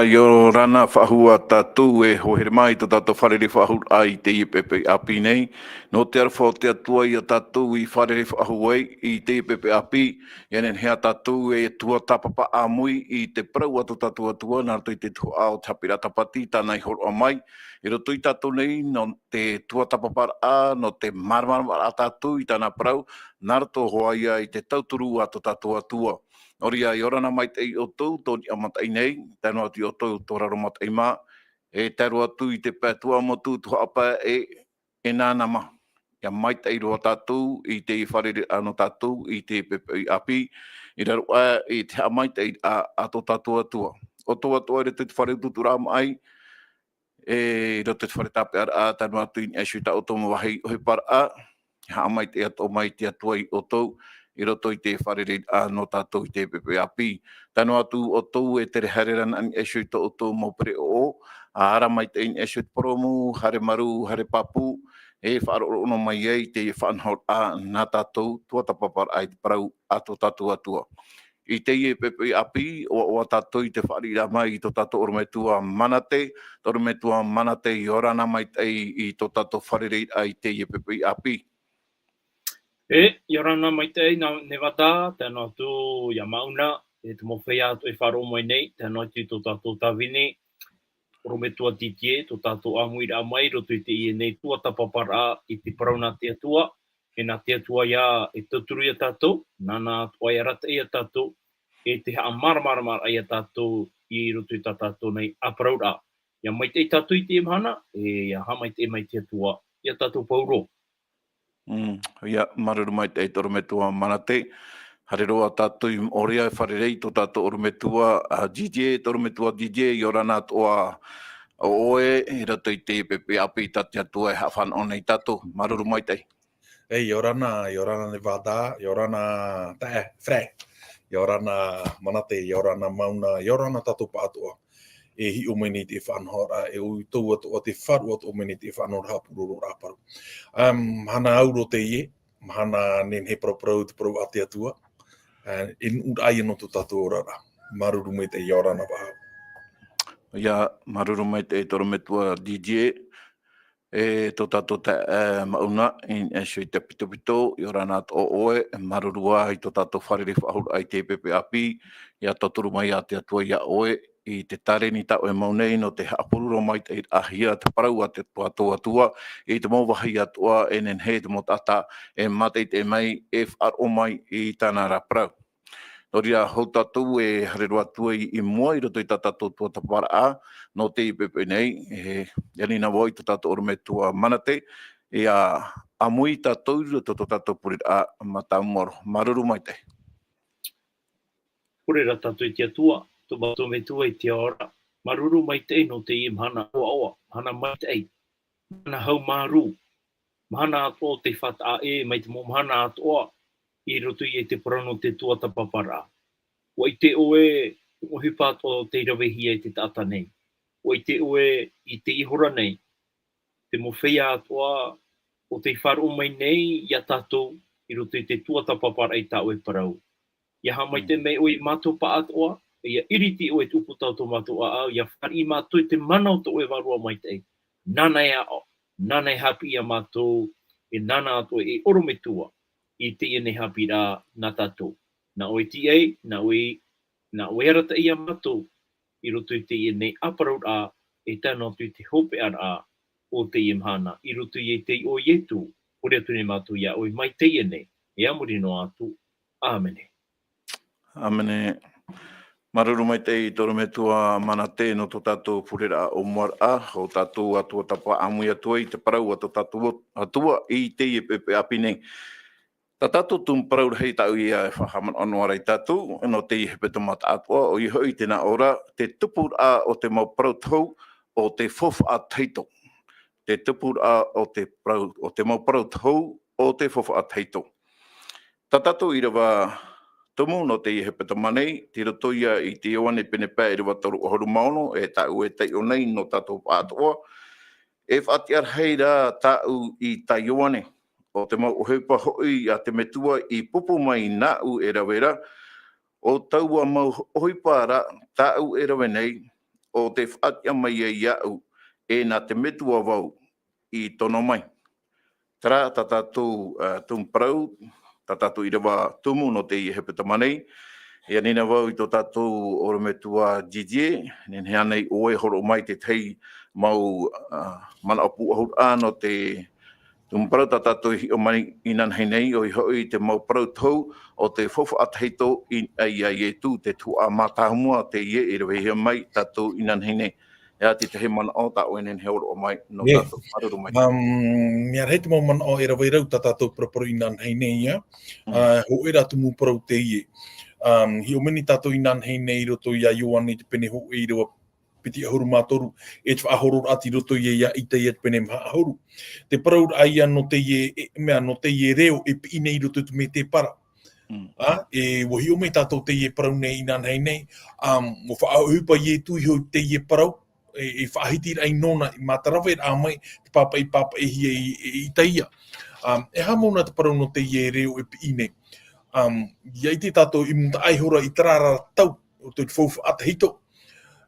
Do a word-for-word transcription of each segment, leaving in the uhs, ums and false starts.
ʻIa ora na faʻahou tātou e hoa here mai i tō tātou fārerei faʻahou i teie poʻipoʻi ʻāpī nei. Nō te aroha o te Atua ia tātou i fārerei faʻahou ai i teie poʻipoʻi ʻāpī. ʻIa nehenehe tātou e tuatāpapa ʻāmui i te parau a tō tātou Atua, nā roto i te tuhaʻa o te haʻapiʻiraʻa tāpati, tāna i hōroʻa mai. I roto ia tātou nei, nō te tuatāpaparaʻa, nō te māramaramaraʻa tātou i tāna parau, nā roto hoʻi ia i te tauturu a tō tātou Atua. Nō reira, ʻia ora na maitaʻi ʻoutou, tō niʻa mataʻi nei, tae noa atu ia ʻoutou, tō raro mataʻi mā, e tae roa atu i te pae tuamotu, tuhaʻa pae, e, e nānā mā. ʻIa maitaʻi roa tātou i te fārereiraʻa nō tātou i teie poʻipoʻi ʻāpī, i raro aʻe i te haʻamaitaʻiraʻa a tō tātou Atua. ʻOutou atoʻa i roto i te fare utuuturaʻa maʻi, e, i roto i te fare tāpeʻaraʻa, tae noa atu i niʻa iho i tā ʻoutou mau vāhi ʻohiparaʻa, e haʻamaitaʻi atoʻa mai te Atua ia ʻoutou, i roto i te fārereiraʻa nō tātou i teie poʻipoʻi ʻāpī. Tae noa atu ʻoutou e tere haere ra i niʻa iho i tō ʻoutou mau pereʻoʻo, ʻa ara maitaʻi i niʻa iho i te purōmu, haere marū, haere pāpū, e faʻaroʻo noa mai ai te faʻanahoraʻa nā tātou, tuatāpaparaʻa i te parau a tō tātou Atua. I teie poʻipoʻi ʻāpī, ʻoaʻoa tātou i te fāriʻiraʻa mai i tō tātou ʻorometua Manate. Tō ʻorometua Manate, ʻia ora na maitaʻi i tō tātou fārereiraʻa i teie poʻipoʻi ʻāpī. E, ʻia ora na maitaʻi nā Nevada, tae noa atu ia Mauna, e te mau feiā atoʻa e faʻaroʻo mai nei, tae noa atu i tō tātou tāvini, ʻorometua Didier, tō tātou ʻāmuiraʻa mai, i roto i teie nei tuatāpaparaʻa i te parau nā te Atua, e nā te Atua ia e tauturu ia tātou, nāna atoʻa e arataʻi ia tātou, e te haʻamāramaramaraʻa ia tātou i roto i tā tātou nei ʻāparauraʻa. ʻIa maitaʻi tātou i teie mahana, e ʻia haʻamaitaʻi mai te Atua ia tātou pauroa. Mm, ʻia, māuruuru maitaʻi tō ʻorometua Manate. Haere roa tātou i moʻorea e fārerei tō tātou ʻorometua, a, Didier, tō ʻorometua Didier, ʻia ora na atoʻa ʻoe, i roto i teie poʻipoʻi ʻāpī tā te Atua e haʻafānaʻo nei ia tātou. Māuruuru maitaʻi. E, ʻia ora na, ʻia ora na Nevada, ʻia ora na tae, Fred, ʻia ora na Manate, ʻia ora na Mauna, ʻia ora na tātou pāʻatoʻa. E hiʻo mai nei te faʻanahoraʻa, e ʻoutou atoʻa te faʻaroʻo atoʻa mai nei te faʻanahoraʻa pūroroʻraʻa parau. Um, mahana auro teie, mahana nehenehe paraparau te parau a te Atua, uh, e nuʻuraʻa ia nō tō tātou oraraʻa. Māuruuru maitaʻi, ʻia ora na faʻahou. ʻIa, māuruuru maitaʻi tō ʻorometua Didier, e tō tātou taeaʻe Mauna, i niʻa iho i Tapitopito, ʻia ora na atoʻa ʻoe, māuruuru i tō tātou fārerei faʻahou i teie poʻipoʻi ʻāpī, ʻia tauturu mai ia te Atua ia ʻoe, i te tāreni tā ʻoe mau nei, nō te haʻapuroro maitaʻiraʻahia te parau a te, tō tātou Atua, i te mau vāhi atoʻa, e nehenehe te mau taʻata, e mātaʻitaʻi mai, e faʻaroʻo mai i tāna ra parau. Nō reira, hou tātou e haere roa atu ai i mua i roto i tā tātou tuatāpaparaʻa, nō teie poʻipoʻi nei, e, ʻia ani na vau i tō tātou ʻorometua Manate, ʻia ʻāmui tātou i roto i tō tātou pureraʻa mātāmua roa. Māuruuru maitaʻi. Pure ra tātou i te Atua, tō mātou Metua i te ao ra. Māuruuru maitaʻi nō teie mahana ʻoaʻoa, mahana maitaʻi, mahana haumārū, mahana atoʻa o te faʻataʻa ʻē mai te mau mahana atoʻa i roto i te parau nō te tuatāpaparaʻa. ʻUa ʻite ʻoe te ʻohipa atoʻa tei ravehia e te taʻata nei. ʻUa ʻite ʻoe i teie hora nei, te mau feiā atoʻa ʻo tei faʻaroʻo mai nei ia tātou i roto i te tuatāpaparaʻa i tā ʻoe parau. ʻIa haʻamaitaʻi mai ʻoe ia mātou pāʻatoʻa, ʻia ʻiriti ʻoe i te ʻūputa o tō mātou ʻāʻau, ʻia fāriʻi mātou i te mana o tō ʻoe Vārua Maitaʻi. Nāna e aʻo, nāna e haʻapiʻi ia mātou, e nāna atoʻa e ʻorometua i teie nei haʻapiʻiraʻa nā tātou. Nā ʻoe e tīaʻi, nā ʻoe, nā ʻoe e arataʻi ia mātou, i roto i teie nei ʻāparauraʻa, e tae noa atu i te hopeʻaraʻa o teie mahana, i roto i te iʻoa o Ietu, pure atu nei mātou ia ʻoe mai teie nei, e a muri noa atu. ʻĀmene. ʻĀmene. Māuruuru maitaʻi tō ʻorometua Manate nō tō tātou pureraʻa ʻōmuaraʻa, hou tātou ā tuatāpapa ʻāmui atu ai i te parau a tō tātou Atua i teie poʻipoʻi ʻāpī nei. Tā tātou tumu parau rahi tāʻu ia e faʻahaʻamanaʻo noa ra ia tātou, nō teie hepetoma taʻatoʻa, ʻoia hoʻi tē nā ʻō ra, te tupuraʻa o te mau parau tohu o te faufaʻa tahito. Te tupuraʻa o te parau, o te mau parau tohu o te faufaʻa tahito. Tā tātou ʻīrava tumu nō teie hepetoma nei, tei roto ia i te Ioane pene pae ʻīrava toru ʻahuru mā ono, e tāʻu e taiʻo nei nō tātou pāʻatoʻa, e faʻatiʻa rahi ra tāʻu i tā Ioane, ʻo te mau ʻohipa hoʻi a te Metua i pupu mai nāʻu e rave ra, ʻo taua mau ʻohipa ra tāʻu e rave nei, ʻo tē faʻatiʻa mai ai iāʻu, e nā te Metua vau i tono mai. Terā tā tātou, ā, tumu parau, tā tātou ʻīrava tumu nō teie hepetoma nei. E ani na vau i tō tātou ʻorometua Didier, nehenehe ānei ʻoe e hōroʻa mai i te tahi mau, ā, manaʻo pūʻohuraʻa nō te tumu parau tā tātou i hiʻo mai inanahi nei, ʻoia hoʻi te mau parau tohu o te faufaʻa tahito i, a, iā Ietu, te tuhaʻa mātāmua teie e ravehia mai tātou inanahi nei. E aha te tahi manaʻo tā ʻoe e nehenehe e hōroʻa mai nō Ē, tātou, māuruuru maitaʻi. Um, mea rahi te mau manaʻo e rave rau tā tātou paraparau inanahi nei, ʻia. Mm. Ā, hōʻē rā tumu parau teie. Um, hiʻo mai nei tātou inanahi nei i roto iā Ioane te pene hōʻē ʻīrava piti ʻahuru mā toru, e te faʻahororaʻa i roto ia, iā Itaia te pene maha ʻahuru. Te parau ra ïa nō teie, e, mea, nō teie reo e piʻi nei i roto i te mētēpara. Mm. Ā, e, ʻua hiʻo mai tātou teie parau nei inanahi nei, um, ʻua faʻaʻohipa Ietu iho i teie parau, e, e faʻahiti raʻa nōna, i mātaraveraʻa mai, te pāpaʻi, pāpaʻihia i, i, i Itaia. Um, e aha mau nā te parau nō teie reo e piʻi nei. Um, ʻia ʻite tātou i mūtaʻa ihora i terā ra tau, o te faufaʻa tahito.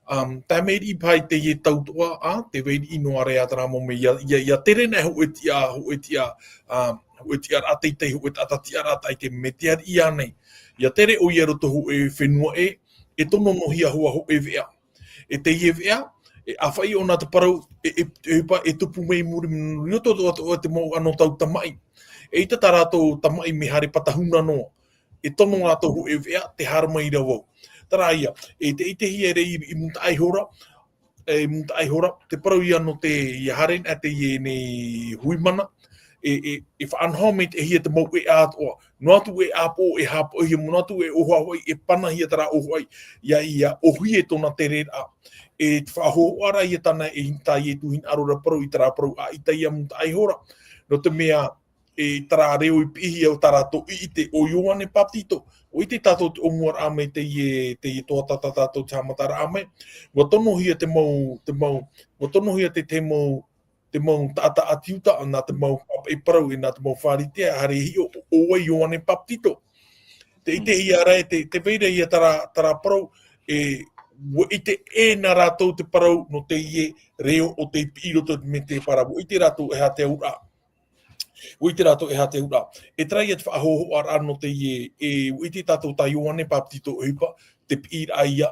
Um, tae mai riʻi paha i teie tau atoʻa, ā, tē vai riʻi noa ra ā terā mau mea, ʻia, ʻia, ʻia tere na hōʻē tiʻa, hōʻē tiʻa, ā, hōʻē tiʻaraʻa teitei, hōʻē taʻata tiʻaraʻa taʻa ʻē mea tē riʻi ānei. ʻIa tere ʻoia i roto hōʻē fenua ʻē, e tono noa hia hoʻi hōʻē veʻa. E teie veʻa, e ʻāfaʻi ʻōna te parau, e, e, e pa-, e tupu mai i muri, i roto atoʻa, atoʻa te mau anotau tamaʻi. ʻEita tā rātou tamaʻi mea haere patahuna noa. E tono rātou hōʻē veʻa, tē haere mai ra vau. Terā ïa, e tē ʻitehia ra i, i mūtaʻa ihora, e, i mūtaʻa ihora, te parau ïa nō te, ʻia haere na teie nei hui mana, e, e, e faʻanaho mai te, e hia te mau ʻēʻa atoʻa. Noa atu e ʻāpoʻo, e hāpaʻohia, noa atu e ʻōhaʻohaʻi, e panahia terā ʻōhaʻi, ʻia, ʻia ʻōhie tōna tereraʻa. E te faʻahōhoʻa ra ïa tāna e hin-, tā Ietu hinaʻaro ra parau i terā parau a Itaia mūtaʻa ihora. Nō te mea, e terā reo i piʻihia o tā rātou i ʻite o Ioane Baptito. ʻUa ʻite tātou te ʻōmuaraʻa mai teie, teie tuhaʻa tā tātou te haʻamataraʻa mai. ʻUa tonohia te mau, te mau, ʻua tonohia te, te mau, te mau taʻata ʻāti Iuta, nā te mau pāpaʻi parau, e nā te mau Pharisea, haere e hiʻo, ʻo vai Ioane Baptito. Tē ʻitehia ra e te, tē vai ra ïa terā, terā parau, e, ʻua ʻite ʻē na rātou te parau nō teie reo o tei piʻi i roto i te mētēpara. ʻUa ʻite rātou e aha te auraʻa. ʻUa ʻite rātou e aha te auraʻa. E terā ïa te faʻahōhoʻaraʻa nō teie, e, ʻua ʻite tātou tā Ioane Baptito ʻohipa, te piʻiraʻa ïa,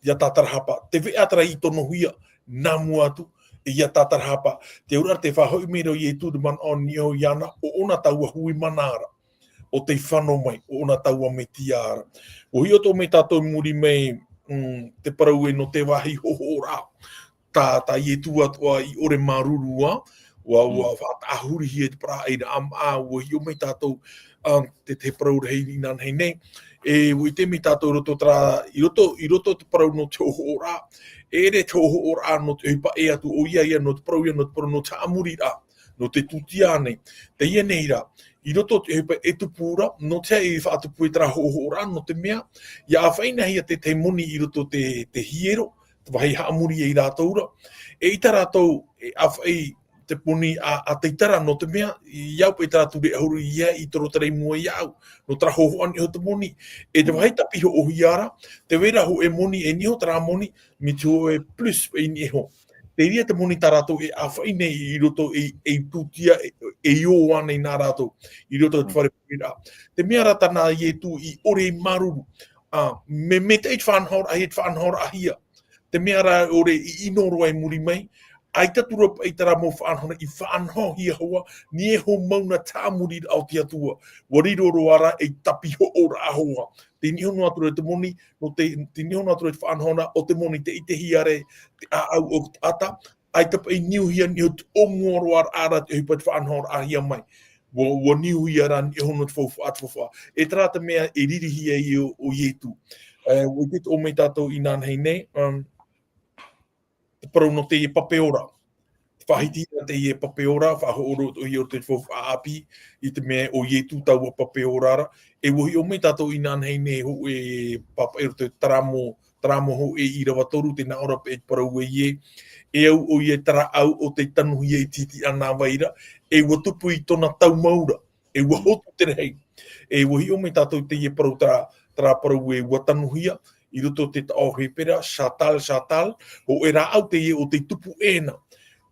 ʻia tātarahapa. Te veʻa terā i tonohia, nā mua atu, e ʻia tātarahapa. Te auraʻa tē faʻahoʻi mai ra ʻo Ietu te manaʻo i niʻa iāna, ʻo ʻōna taua hui mana ra. ʻO tei fano mai, ʻo ʻōna taua Metia ra. ʻUa hiʻo atoʻa mai tātou i muri mai, mm, te parau ē nō te vāhi hōhoʻaraʻa. Tā, tā Ietu atoʻa i ʻore māuruuru ā, ʻua, ʻua Mm. faʻataʻahurihia te parau i rā ʻāmaʻa, ʻua hiʻo mai tātou, um, te, te parau rahi inanahi nei. E, ʻua ʻite mai tātou i roto terā, i roto, i roto te parau nō te hōhoʻaraʻa. E ʻere te hōhoʻaraʻa nō te ʻohipa ʻē atu, ʻoia ïa nō te parau ïa, nō te parau nō te haʻamoriraʻa, nō te tūtia nei. Teie nei rā, i roto te ʻohipa e tupu ra, nō te aha i faʻatupu ai terā hōhoʻaraʻa, nō te mea, ʻia ʻāfaʻihia te, te moni i roto te, te hiero, te vāhi haʻamori ia rātou ra. ʻEita rātou e ʻāfaʻi te moni a, a taitara nō te mea, ʻia au paʻi terā ture ʻahuru ïa i toro terā i mua iāʻu. Nō terā hōhoʻa nei te moni. E te Mm. vāhi tāpiʻi-hōʻohia ra, tē vai ra hōʻē moni, e niʻa iho terā moni, mai te hōʻē plus paʻi i niʻa iho. Terā te moni tā rātou e ʻāfaʻi nei i roto ei, ei tūtia, e, ei ō ānei nā rātou, i roto i te Mm. fare pure ra. Te mea rā tāna Ietu i ʻore i māuruuru. Ā, mea, mea maitaʻi te faʻanahoraʻahia, te faʻanahoraʻahia. Te mea rā ʻore i ʻino roa i muri mai, ʻaita atu ra paʻi terā mau faʻanahoraʻa i faʻanahohia hoʻi, niʻa iho mau nā te haʻamoriraʻa o te Atua. ʻUa riro roa ra ei tāpiʻi-hōʻoraʻa hoʻi. Tei niʻa iho noa atu ra te moni, nō te, tei niʻa iho noa atu ra te faʻanahoraʻa o te moni tē ʻitehia ra te ʻāʻau o te taʻata, ʻaita paʻi niuhia niʻa iho te ʻōmuaraʻa ra te ʻohipa te faʻanahoraʻahia mai. ʻUa, ʻua niuhia ra niʻa iho nō te faufaʻa, te faufaʻa. E terā te mea e ririhia ai ʻo, ʻo Ietu. E, ʻua ʻite atoʻa mai tātou inanahi nei, um, te parau nō teie pape ora. Faʻahiti ra teie pape ora, faʻahoʻoroʻahia i roto i te faufaʻa ʻāpī, i te mea ʻo Ietu taua pape ora ra. E ʻua hiʻo mai tātou inanahi nei hōʻē pāpaʻi i roto i te Teramo, Teramo hōʻē ʻīrava toru, tē nā ʻō ra paʻi te parau ē, e au ʻoia i terā ʻau ʻo tei tanuhia i te hitiʻa nā vai ra, e ʻua tupu i tōna tau mau ra, e ʻua Mm. hotu te rahi. E ʻua hiʻo mai tātou teie parau terā, terā parau ē ʻua tanuhia, i roto i te taʻo Hepera, Shatal, Shatal, hōʻē rāʻau teie ʻo tei tupu ʻē na.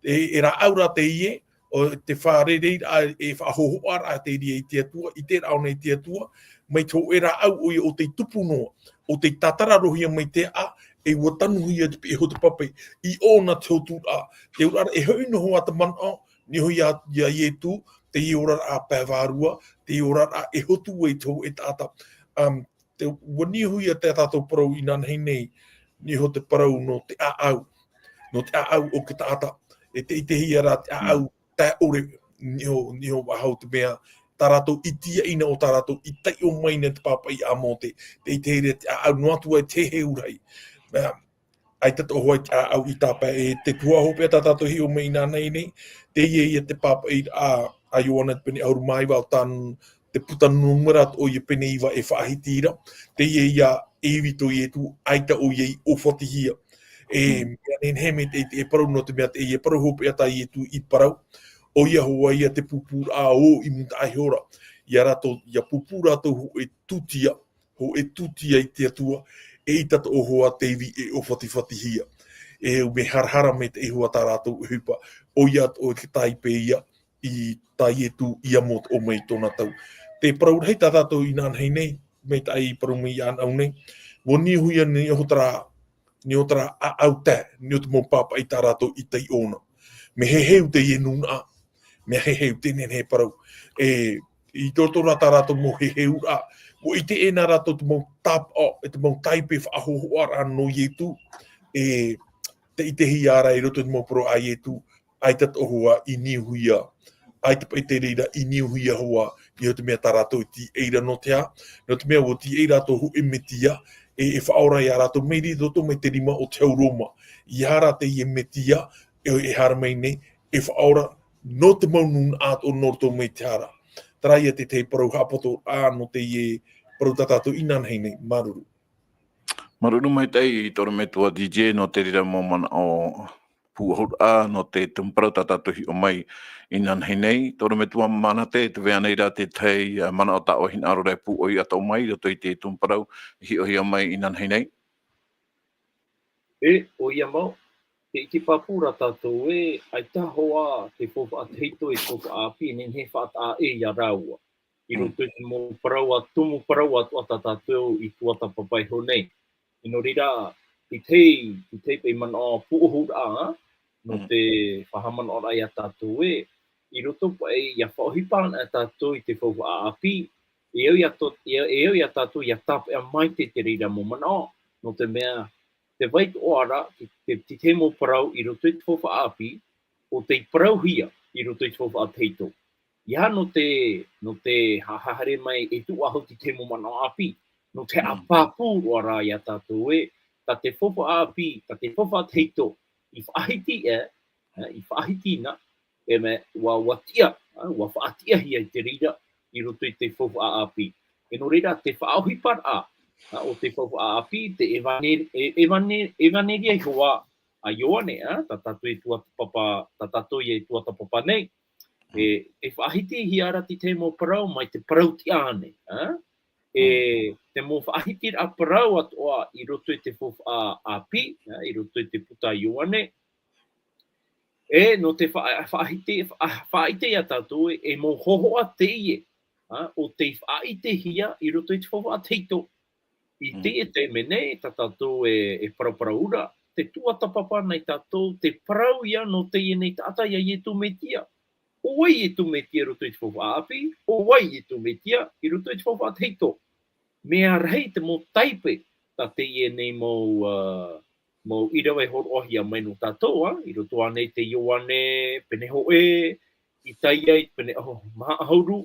E, e rāʻau rā teie, ʻo te fārereiraʻa, e faʻahōhoʻaraʻa te reira i te Atua, i te rāʻau nei te Atua, mai te hōʻē rāʻau ʻoia ʻo tei tupu noa, ʻo tei tātararohia mai te aʻa, e ʻua tanuhia te piʻi o te pape, i ʻōna te hoturaʻa, te auraʻa e hoʻi noa hoʻi te manaʻo, niʻa iho ia, ia Ietu, teie oraraʻa pae vārua, teie oraraʻa e hotu ai te hōʻē taʻata. Um, te, ʻua niʻa iho ia tā tātou parau inanahi nei, niʻa iho te parau nō te ʻāʻau, nō te ʻāʻau o te taʻata, e te, i te hia rā te ʻāʻau, tae ʻore, niʻa iho, niʻa iho faʻahou te mea, tā rātou i tīaʻi na ʻo tā rātou i taiʻo mai na te pāpaʻi a Mōte, te, i te hia te ʻāʻau noa atu ai te heheu rahi. Mea, ʻaita tō hoʻi te ʻāʻau i tāpae, e te tuhaʻa hopeʻa tā tātou e hiʻo mai inanahi nei, teie ia te pāpaʻi a, a Ioane te pene ʻahuru mā iva ʻo tāna, te puta nūmera atoʻa ia pene iva e faʻahiti ra, teie ia e ivi tō Ietu, ʻaita ʻoia i ʻōfatihia. E, mea nehenehe mai te, te, e parau nō te mea teie parau hopeʻa tā Ietu i parau, ʻoia hoʻi ia te pūpūraʻa ʻo i mūtaʻa iho ra, ia rātou, ia pūpū rātou hōʻē tūtia, hōʻē tūtia i te Atua, eʻita tō hoʻi te ivi e ʻōfatifatihia. E mea harahara mai te ihoa tā rātou ʻohipa, ʻoia atoʻa te taipe ia, i tā Ietu ia Mōte ʻo mai tōna tau. Te parau rahi tā tātou inanahi nei, mai tā i parau mai iāna au nei, ʻua niʻa iho ia niʻa iho terā, niʻa iho terā ʻāʻau tae, niʻa iho te mau pāpaʻi tā rātou i taiʻo na. Mea heheu teie nūnaʻa, mea heheu te nehenehe parau. E, i roto rā tā rātou mau heheuraʻa, ʻua ʻite ʻē na rātou te mau tāpaʻo, e te mau taipe faʻahōhoʻaraʻa nō Ietu, e, te, i te hia rā i roto i te mau parau a Ietu, ʻaita tō hoʻi i niʻa iho ia, ʻaita paʻi te reira i niʻa iho ia hoʻi, i roto i te mea tā rātou i tīaʻi ra nō te aha, nō te mea ʻua tīaʻi rātou hōʻē Metia, e, e faʻaora ia rātou mai roto mai te rima o te hau Roma. ʻEiaha rā teie Metia, e, e haere mai nei, e faʻaora nō te mau nūnaʻa atoʻa nō roto mai te hara. Terā ia te tahi parau haʻapoto, ā, nō teie parau tā tātou inanahi nei, māuruuru. Māuruuru maitaʻi i te ʻorometua D J nō te reira mau manaʻo pūʻohuraʻa nō te tumu parau tā tātou i hiʻo mai inanahi nei. Te ʻorometua Manate, tē vai ra te tahi, ā, manaʻo tā ʻoe hinaʻaro ra e pūʻoi atoʻa mai i roto i te tumu parau i hiʻohia mai inanahi nei. E, ʻoia mau, tē ʻite pāpū ra tātou ē, ʻaita hoʻi te faufaʻa tahito e te faufaʻa ʻāpī, e nehenehe e faʻataʻa ʻē ia rāua. I roto i te mau parau, ā, tumu parau atoʻa tā tātou i tuatāpapa iho nei. E nō reira, te tahi, te tahi paʻi manaʻo pūʻohuraʻa, nō te faʻahaʻamanaʻoraʻa ia tātou ē, i roto paʻi, ʻia faʻaʻohipa ana tātou i te faufaʻa ʻāpī, e au ia tō-, e, e au ia tātou ʻia tāpeʻa maitaʻi te reira mau manaʻo, nō te mea, tē vai atoʻa ra, te, te, te tahi mau parau i roto i te faufaʻa ʻāpī, ʻo tei parauhia i roto i te faufaʻa tahito. ʻEiaha nō te, nō te haʻahaere mai e tuʻu faʻahou te tahi mau manaʻo ʻāpī, nō te haʻapāpū roa ra ia tātou ē, tā te faufaʻa ʻāpī, tā te faufaʻa tahito, i faʻahiti ʻē, ā, i faʻahiti na, e mea, ʻua, ʻua tiʻa, ā, ʻua faʻatiʻahia i te reira, i roto i te faufaʻa ʻāpī. E nō reira, te faʻaʻohiparaʻa, ā, o te faufaʻa ʻāpī, te ʻevane-, e-, ʻevane-, ʻevaneria iho ā, a Ioane, ā, tā tātou e tuatāpapa, tā tātou ia e tuatāpapa nei. E, e faʻahitihia ra te tahi mau parau mai te parau tiʻa ānei, ā? E, te mau faʻahitiraʻa parau atoʻa i roto i te faufaʻa ʻāpī, ā, i roto i te puta a Ioane. E, nō te faʻa-, faʻahiti-, faʻa-, faʻaʻite ia tātou e, e mau hōhoʻa teie, ā, ʻo tei faʻaʻitehia i roto i te faufaʻa tahito. I teie taime nei, tā tātou e, e paraparau ra, te tuatāpapa nei tātou, te parau ia nō teie nei taʻata ia Ietu Metia. ʻO vai Ietu Metia i roto i te faufaʻa ʻāpī, ʻo vai Ietu Metia i roto i te faufaʻa tahito. Mea rahi te mau taipe, tā teie nei mau, ā, mau ʻīrava e hōroʻahia mai nō tātou, ā, i roto ānei te Ioane, pene hōʻē, Itaia i te pene ʻaho-, maha ʻahuru.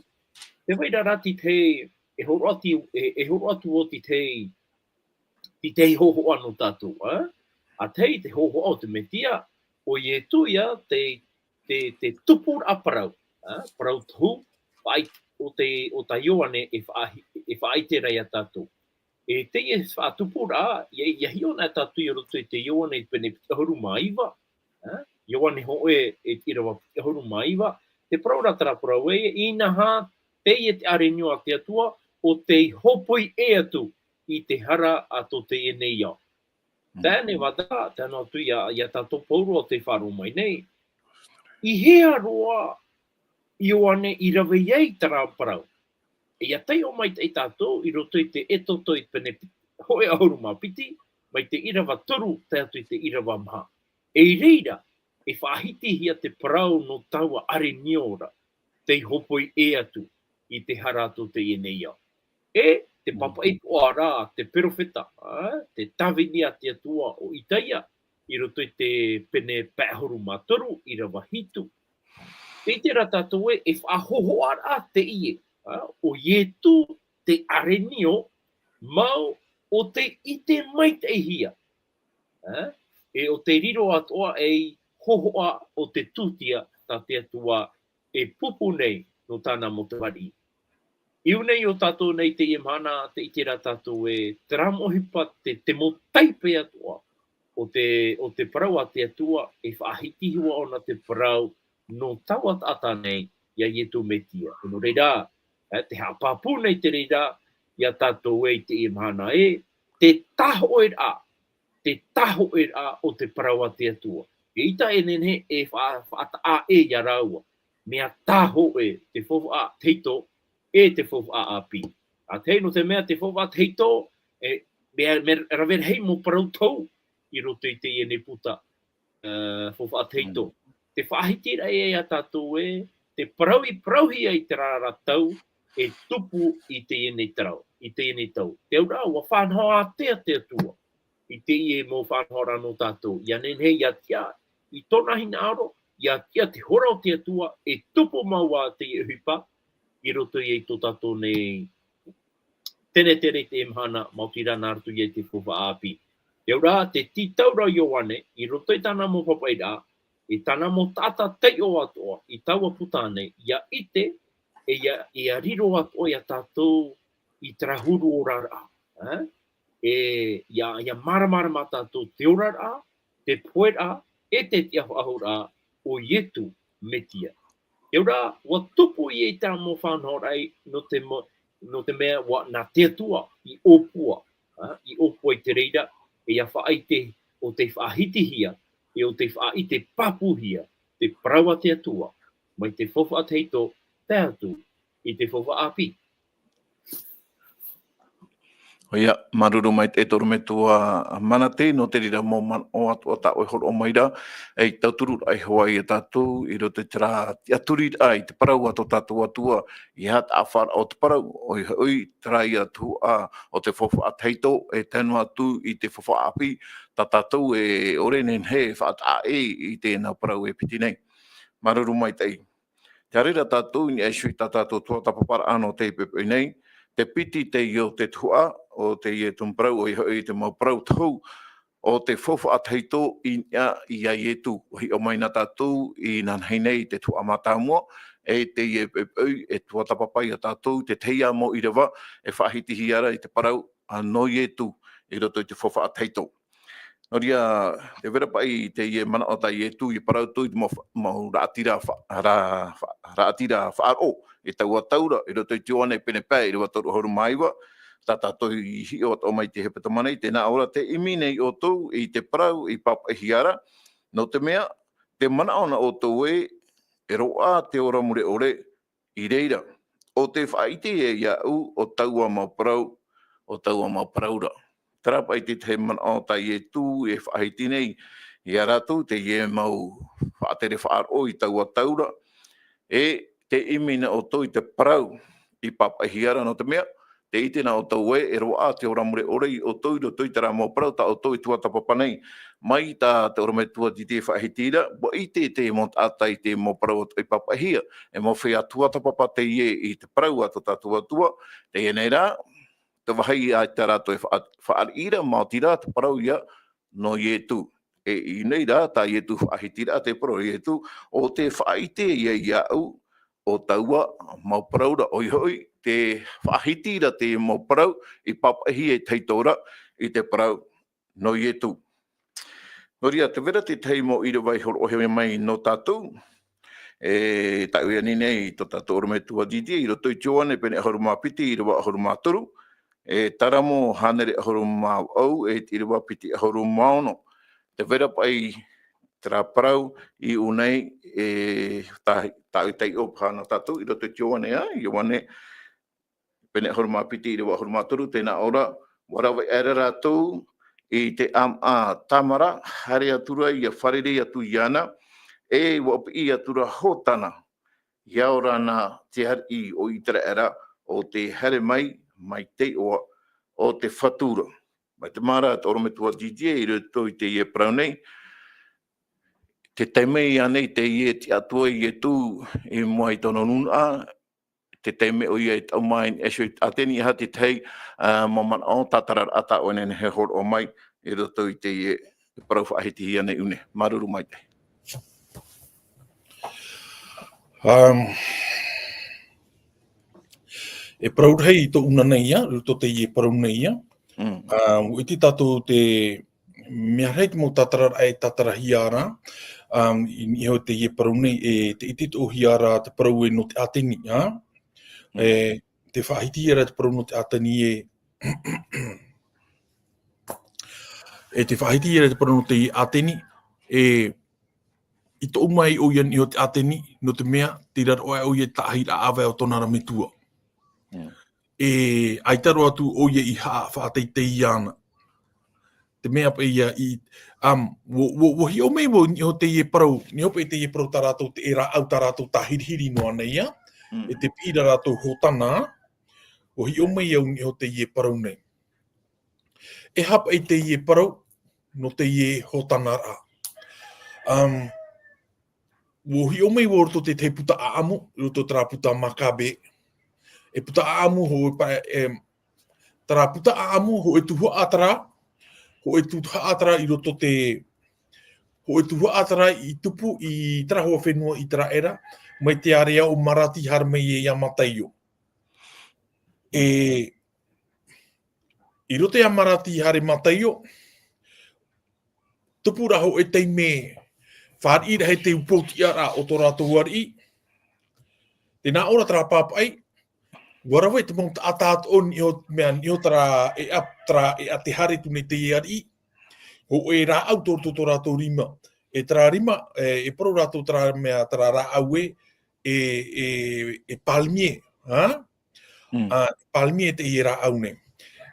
Tē vai ra rā te tahi, e hōroʻa atu, e, e hōroʻa atu vau te tahi, te tahi hōhoʻa nō tātou, ā? ʻA tahi te hōhoʻa o te Metia, ʻo Ietu ia te, te, te tupuraʻa parau, ā? Parau tohu, faʻai-, ʻo te, ʻo tā Ioane e faʻahi-, e faʻaʻite ra ia tātou. E teie faʻatupuraʻa, ʻia, ʻia hiʻo na tātou i roto i te Ioane i te pene piti ʻahuru mā iva, ā? Ioane hōʻē e te ʻīrava piti ʻahuru mā iva, tē parau ra terā parau ē, inaha, teie te ʻāreʻa a te Atua, ʻo tei hōpoi ʻē atu i te hara a tō teie nei ao. Taeaʻe Nevada, tae noa atu ia, ia tātou Paulo tē faʻaroʻo mai nei. I hea roa Ioane i rave ai terā parau? E ia taiʻo maitaʻi tātou i roto i te Exodo i te pene hōʻē ʻahuru mā piti, mai te ʻīrava toru tae atu i te ʻīrava maha. E i reira, e faʻahitihia te parau nō taua arenio ra, tei hopoi ʻē atu i te hara a tō teie nei ao. E te papaʻi toʻa ra, te perofeta, ā, te tāvini a te Atua ʻo Isaia, i roto i te pene pae ʻahuru mā toru, ʻīrava hitu. Tē ʻite ra tātou ē, e faʻahōhoʻa ra teie, ā, ʻo Ietu te arenio, mau ʻo tei ʻite maitaʻihia. Ā, e ʻo tei riro atoʻa ei hōhoʻa o te tūtia tā te Atua e pupu nei nō tāna mau tamariʻi. I ʻō nei ʻo tātou nei teie mahana, tē ʻite ra tātou ē, terā mau ʻohipa te, te mau taipe atoʻa o te, o te parau a te Atua, e faʻahitihia ʻōna te parau nō taua taʻata nei, ia Ietu Mesia. Nō reira, ā, tē haʻapāpū nei te reira ia tātou ē i teie mahana ē, te tāhōʻēraʻa, te tāhōʻēraʻa o te parau a te Atua. ʻEita e nehenehe e fa-, faʻataʻa ʻē ia rāua. Mea tāhōʻē te faufaʻa tahito e te faufaʻa ʻāpī. ʻA tahi, nō te mea te faufaʻa tahito, e, mea, mea rave rahi mau parau tau i roto i teie nei puta, ā, faufaʻa tahito. Te faʻahitiraʻa ia tātou ē, te parau i parauhia i terā ra tau, e tupu i teie nei tau, i teie nei tau. Te auraʻa, ʻua faʻanaho ātea te Atua i teie mau faʻanahoraʻa nō tātou. ʻIa nehenehe ʻia tiʻa i tōna hinaʻaro, ʻia tiʻa te hora o te Atua, e tupu mau ā teie ʻohipa i roto ia i tō tātou nei tenetere i teie mahana, maoti rā nā roto ia i te faufaʻa ʻāpī. Te auraʻa, tē tītau ra Ioane, i roto i tāna mau papaʻiraʻa, i tāna mau taʻata taiʻo atoʻa, i taua puta nei, ʻia ʻite, e ʻia, ʻia riro atoʻa ia tātou i terā huru oraraʻa, ā? E ʻia, ʻia māramarama tātou te oraraʻa, te poheraʻa, e te tiʻafaʻahouraʻa o Ietu Mesia. Te auraʻa, ʻua tupu ia i terā mau faʻanahoraʻa nō te mo-, nō te mea ʻua, nā te Atua i ʻōpua, ā, i ʻōpua i te reira, e ʻia faʻaʻite ʻo tei faʻahitihia, e ʻo tei faʻaʻite pāpūhia te parau a te Atua, mai te faufaʻa tahito tae atu i te faufaʻa ʻāpī. ʻOia, māuruuru maitaʻi e te ʻorometua Manate, nō te reira mau manaʻo atoʻa tā ʻoe i hōroʻa mai ra, ei tauturu raʻa hoʻi ia tātou, i roto i terā tiʻaturiraʻa i te parau a tō tātou Atua, ʻeiaha taʻa faʻaroʻo te parau, ʻoia hoʻi, terā ia tuhaʻa o te faufaʻa tahito, e tae noa atu i te faufaʻa ʻāpī, tā tātou e ʻore e nehenehe e faʻataʻa ʻē i tēnā parau e piti nei. Māuruuru maitaʻi. Te haere ra tātou i niʻa iho i tā tātou tuatāpaparaʻa nō teie poʻipoʻi nei, te piti teie o te tuhaʻa o teie tumu parau, ʻoia hoʻi te mau parau tohu o te faufaʻa tahito i niʻa ia Ietu. ʻUa hiʻo mai na tātou inanahi nei i te tuhaʻa mātāmua, e teie poʻipoʻi e tuatāpapa ia tātou i te tahi ā mau ʻīrava e faʻahitihia ra i te parau, ā, nō Ietu i roto i te faufaʻa tahito. Nō reira, tē vai ra paʻi teie manaʻo tā Ietu i parau atu i te mau fa-, mau raʻatira fa-, ra-, fa-, raʻatira faʻaroʻo i taua tau ra, i roto i te Ioane pene pae ʻīrava toru ʻahuru mā iva, tā tātou i hiʻo atoʻa mai i te hepetoma nei, tē nā ʻō ra, tē ʻimi nei ʻoutou i te parau i pāpaʻihia ra, nō te mea, tē manaʻo na ʻoutou ē, e roaʻa te ora mure ʻore, i reira, ʻo tē faʻaʻite ia iāʻu ʻo taua mau parau, ʻo taua mau parau ra. Terā paʻi te tahi manaʻo tā Ietu e faʻahiti nei ia rātou, teie mau faʻatere faʻaroʻo i taua tau ra, e tē ʻimi na ʻoutou i te parau i pāpaʻihia ra, nō te mea, tē ʻite na ʻoutou ē, e roaʻa te ora mure ʻore ia ʻoutou i roto i terā mau parau tā ʻoutou e tuatāpapa nei. Mai tā te ʻorometua Didi e faʻahiti ra, ʻua ʻite te mau taʻata i te mau parau atoʻa i pāpaʻihia, e mau feiā tuatāpapa teie i te parau a tō tātou Atua, teie nei rā, te vāhi ia tā rātou e faʻa-, faʻariʻi ra, maoti rā te parau ia nō Ietu. E i ʻō nei rā, tā Ietu faʻahiti ra te parau a Ietu, ʻo tē faʻaʻite ia iāʻu, ʻo taua mau parau ra, ʻoia hoʻi, tē faʻahiti ra te mau parau i pāpaʻihia e tahito ra i te parau nō Ietu. Nō reira, tē vai ra te tahi mau ʻīrava i hōroʻahia mai nō tātou, e tāʻu i ani nei tō tātou ʻorometua Didi, i roto i te Ioane pene ʻahuru mā piti, ʻīrava ʻahuru mā toru, e Taramo hānere ʻahuru mā vaʻu, e te ʻīrava piti ʻahuru mā ono. Tē vai ra paʻi terā parau i ʻō nei, e tā, tāʻu taiʻo paha nā tātou i roto i te Ioane, ā, Ioane, pene ʻahuru mā piti, ʻīrava ʻahuru mā toru, tē nā ʻō ra, ʻua rave aʻera rātou i te ʻāmaʻa a Tamara, haere atu ra ʻia fārerei atu iāna, e ʻua piʻi atu ra Hōtana, ʻia ora na te ariʻi o Iteraera, ʻo tē haere mai, mai te iʻoa o te Fatu ra. Mai te mea ra, te ʻorometua Didier, i roto i teie parau nei, tē tae mai ānei teie tiʻaturiraʻa a Ietu i mua i tōna nūnaʻa, tē tae mai ʻoia i taʻu mai i niʻa iho i Ateni, e aha te tahi, ā, mau manaʻo, tātararaʻa tā ʻoe e nehenehe e hōroʻa mai i roto i teie parau faʻahitihia nei ʻō nei. Māuruuru maitaʻi. Um, e parau rahi tōʻu nā nei ia, i roto i teie parau nei ia. Mm. Um, ʻua ʻite tātou te mea rahi te mau tātararaʻa e tātarahia ra, um, i niʻa iho i teie parau nei, e tē ʻitehia ra te parau e nō te Ateni, ā? Mm. E tē faʻahitihia ra te parau nō te Ateni e, e tē faʻahitihia ra te parau nō te Ateni, e, i toʻu mai ʻoia i niʻa iho i te Ateni, nō te mea, tei raro aʻe ʻoia i te taʻahiraʻa ʻāvae o tōna ra metua. Mm. E, ʻaita roa atu ʻoia i haʻafaʻateitei iāna. Te mea paʻi ia i, um, ʻua, ʻua, ʻua hiʻo mai vau i niʻa iho i teie parau, i niʻa iho paʻi i teie parau tā rātou, te, e rāʻau tā rātou tāhirihiri noa nei, ā? Mm. E tē piʻi ra rātou Hōtana, ʻua hiʻo mai au i niʻa iho i teie parau nei. E aha paʻi teie parau, nō teie Hōtanaraʻa. Um, ʻua hiʻo mai vau i roto i te tahi puta ʻaʻamu, i roto i terā puta Makabe. E puta ʻaʻamu hōʻē paʻi, e, terā puta ʻaʻamu, hōʻē tuhaʻa terā, hōʻē tuhaʻa terā i roto i te, hōʻē tuhaʻa terā i tupu i terā hoa fenua Iteraera, mai te ārea o Marati haere mai ia Mataio. E, i roto ia Marati haere Mataio, tupu ra hōʻē taime fāriʻi ra hē te upoʻotiʻaraʻa o tō rātou ariʻi. Tē nā ʻō ra terā pāpaʻi, ʻua rave te mau taʻata atoʻa i niʻa iho, mea, i niʻa iho terā ʻēʻa, terā ʻēʻa tē haere atu nei teie ariʻi. Hōʻē rāʻau tō roto tō rātou rima. E terā rima, e, e parau rātou terā mea, terā rāʻau ē, e, e, e palmier, ā? Mm. Ā, palmier teie rāʻau nei.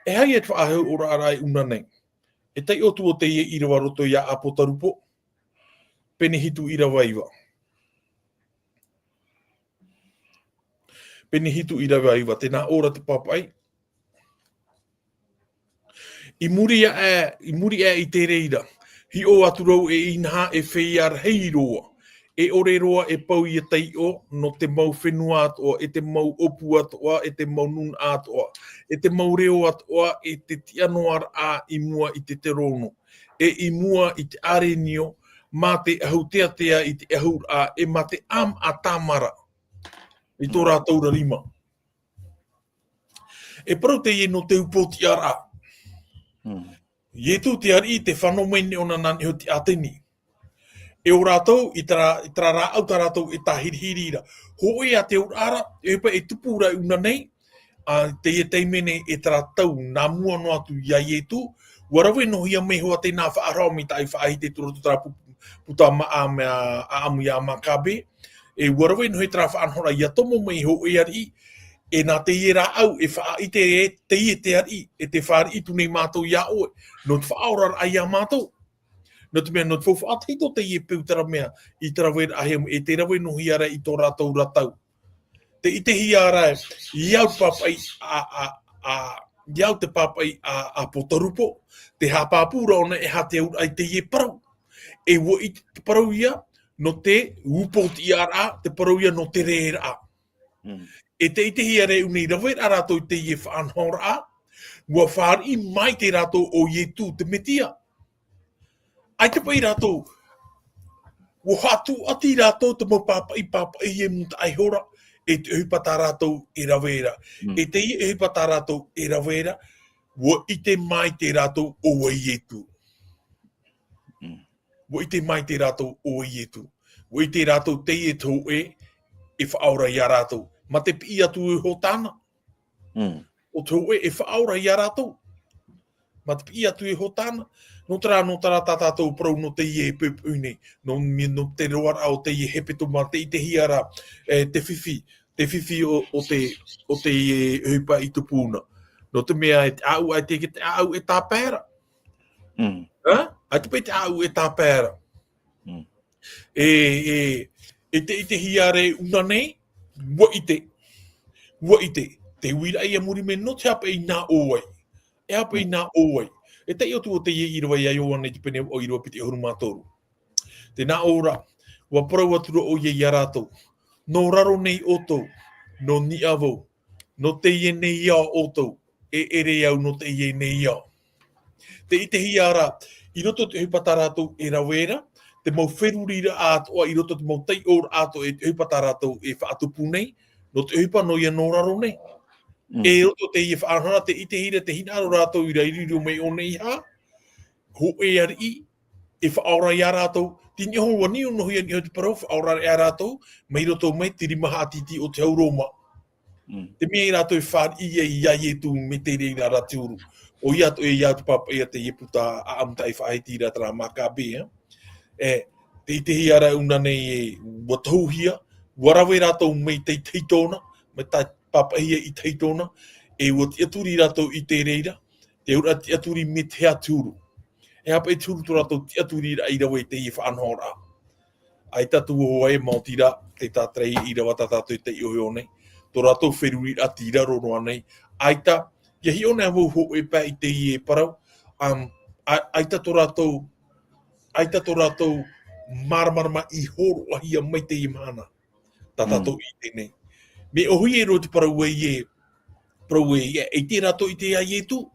E aha ia te faʻahou ʻōraʻa ra i ʻō nei. E taiʻo atu vau teie ʻīrava i roto ia Apotarupo. Pene hitu ʻīrava iva. Pene hitu ʻīrava iva, tē nā ʻō ra te pāpaʻi. I muri aʻe, i muri aʻe i te reira, hiʻo atu ra vau e inaha e feiā rahi roa, e ʻore roa e pau ia taiʻo, nō te mau fenua atoʻa, e te mau ʻōpū atoʻa, e te mau nūnaʻa atoʻa, e te mau reo atoʻa, e te tiʻa noa ra i mua i te terōno, e i mua i te ʻārenio, mā te ʻahu teatea i te ʻahuraʻa, e mā te ʻāmaʻa Tamara i tō rātou ra rima. E parau teie nō te upoʻotiʻaraʻa. Mm. Ietu te ariʻi tē fano mai nei ʻōna nā niʻa iho i te Ateni. E ʻo rātou, i terā, i terā rāʻau tā rātou e tāhirihiri ra. Hōʻē ā te auraʻa ra, e ʻohipa e tupu ra i ʻō nei, ā, teie taime nei e terā tau nā mua noa atu ia Ietu, ʻua rave noa hia mai hoʻi te nā faʻaroʻo mai tāʻu i faʻahiti i roto terā pu-, puta ma-, ā, mea, ʻaʻamu ia Makabe, e ʻua rave noa hia terā faʻanahoraʻa ʻia tomo mai hōʻē ariʻi, e nā teie rāʻau e faʻaʻite e teie te ariʻi, e tē fāriʻi atu nei mātou ia ʻoe, nō te faʻaoraraʻa ia mātou. Nō te mea, nō te faufaʻa tahito teie peu terā mea, i te raveraʻa hia, e tē rave noa hia ra i tō rātou ra tau. Tē ʻitehia ra, i au te pāpaʻi a, a, a, i au te pāpaʻi a, a Apotarupo, tē haʻapāpū ra ʻōna e aha te auraʻa i teie parau. E ʻua ʻite te parau ia, nō te upoʻotiʻaraʻa, te parau ia nō te rēraʻa. Mm. E tē ʻitehia ra i ʻō nei raveraʻa rātou i teie faʻanahoraʻa, ʻua fāriʻi maite rātou ʻo Ietu te Metia. ʻAita paʻi rātou, ʻua haʻatūʻati rātou te mau pāpaʻi, pāpaʻi e mūtaʻa iho ra, e te ʻohipa tā rātou e rave ra. Mm. E teie ʻohipa tā rātou e rave ra, ʻua ʻite maite rātou ʻo vai Ietu. Mm. ʻUa ʻite maite rātou ʻo vai Ietu. ʻUa ʻite rātou teie te hōʻē e faʻaora ia rātou. Mā te piʻi atu i Hōtana. Mm. o te hōʻē e faʻaora iā rātou. Mā te piʻi atu e Hōtana, nō terā, nō terā tā tātou parau nō teie e poʻipoʻi nei, nō, nō te roaraʻa o teie hepetoma, tē ʻitehia ra, e, te fifi, te fifi o, o te, o teie ʻohipa i tupu na. Nō te mea e te ʻāʻau, e te, te ʻāʻau e tāpae ra. Mm. Ha? ʻAita paʻi te ʻāʻau e tāpae ra. Mm. E, e, e tē ʻitehia ra e ʻuna nei, ʻua ʻite. ʻUa ʻite. Te uiraʻa i muri mai, nō te aha paʻi nā ʻō ai. E aha paʻi nā ʻō ai. E taiʻo atu ʻo teie ʻīrava iā Ioane i te pene vaʻu ʻīrava piti ʻahuru mā toru. Tē nā ʻō ra, ʻua parau atu ra ʻoia iā rātou. Nō raro nei ʻoutou, nō niʻa vau, nō teie nei ao ʻoutou, e ʻere au nō teie nei ao. Tē ʻitehia ra, i roto i te ʻohipa tā rātou e rave ra, te mau feruriraʻa atoʻa, i roto i te mau taiʻoraʻa atoʻa e te ʻohipa tā rātou e faʻatupu nei, nō te ʻohipa noa ia nō raro nei. Mm. E roto i teie faʻanahoraʻa, tē ʻitehia ra, tē hinaʻaro rātou i reira i riro mai ʻō nei hā, hōʻē ariʻi, e faʻaora iā rātou, tei niʻa iho, ʻua niu noa hia i niʻa iho te parau, faʻaora iā rātou, mai roto mai te rima haʻatītī o te hau Roma. Mm. Te mea ia rātou e fāriʻi ai iā Ietu mai te reira ra te huru. ʻOia atoʻa e ia te pāpaʻi a teie puta ʻāʻamu tā e faʻahiti ra terā Makabea. E, tē ʻitehia ra ʻuna nei e, ʻua tohuhia, ʻua rave rātou mai te, te tahitona, mai tā pāpaʻihia i te tahitona, e ʻua tiʻaturi rātou i te reira, te auraʻa tiʻaturi mai te hea te huru. E aha paʻi te huru tō rātou tiʻaturiraʻa i rave i teie faʻanahoraʻa. ʻAita atu vau e maoti ra, te tātaʻi ʻīrava tā tātou e taiʻo iho nei. Tō rātou feruriraʻa tei raro noa nei. ʻAita, ʻia hiʻo nei vau hōʻē pae i teie parau, um, ʻa-, ʻaita tō rātou, ʻaita tō rātou māramarama i hōroʻahia mai teie mahana. Tā Mm. tātou i ʻite nei. Mea ʻōhie roa te parau ē, parau ē, e, e ʻite rātou i te iā Ietu.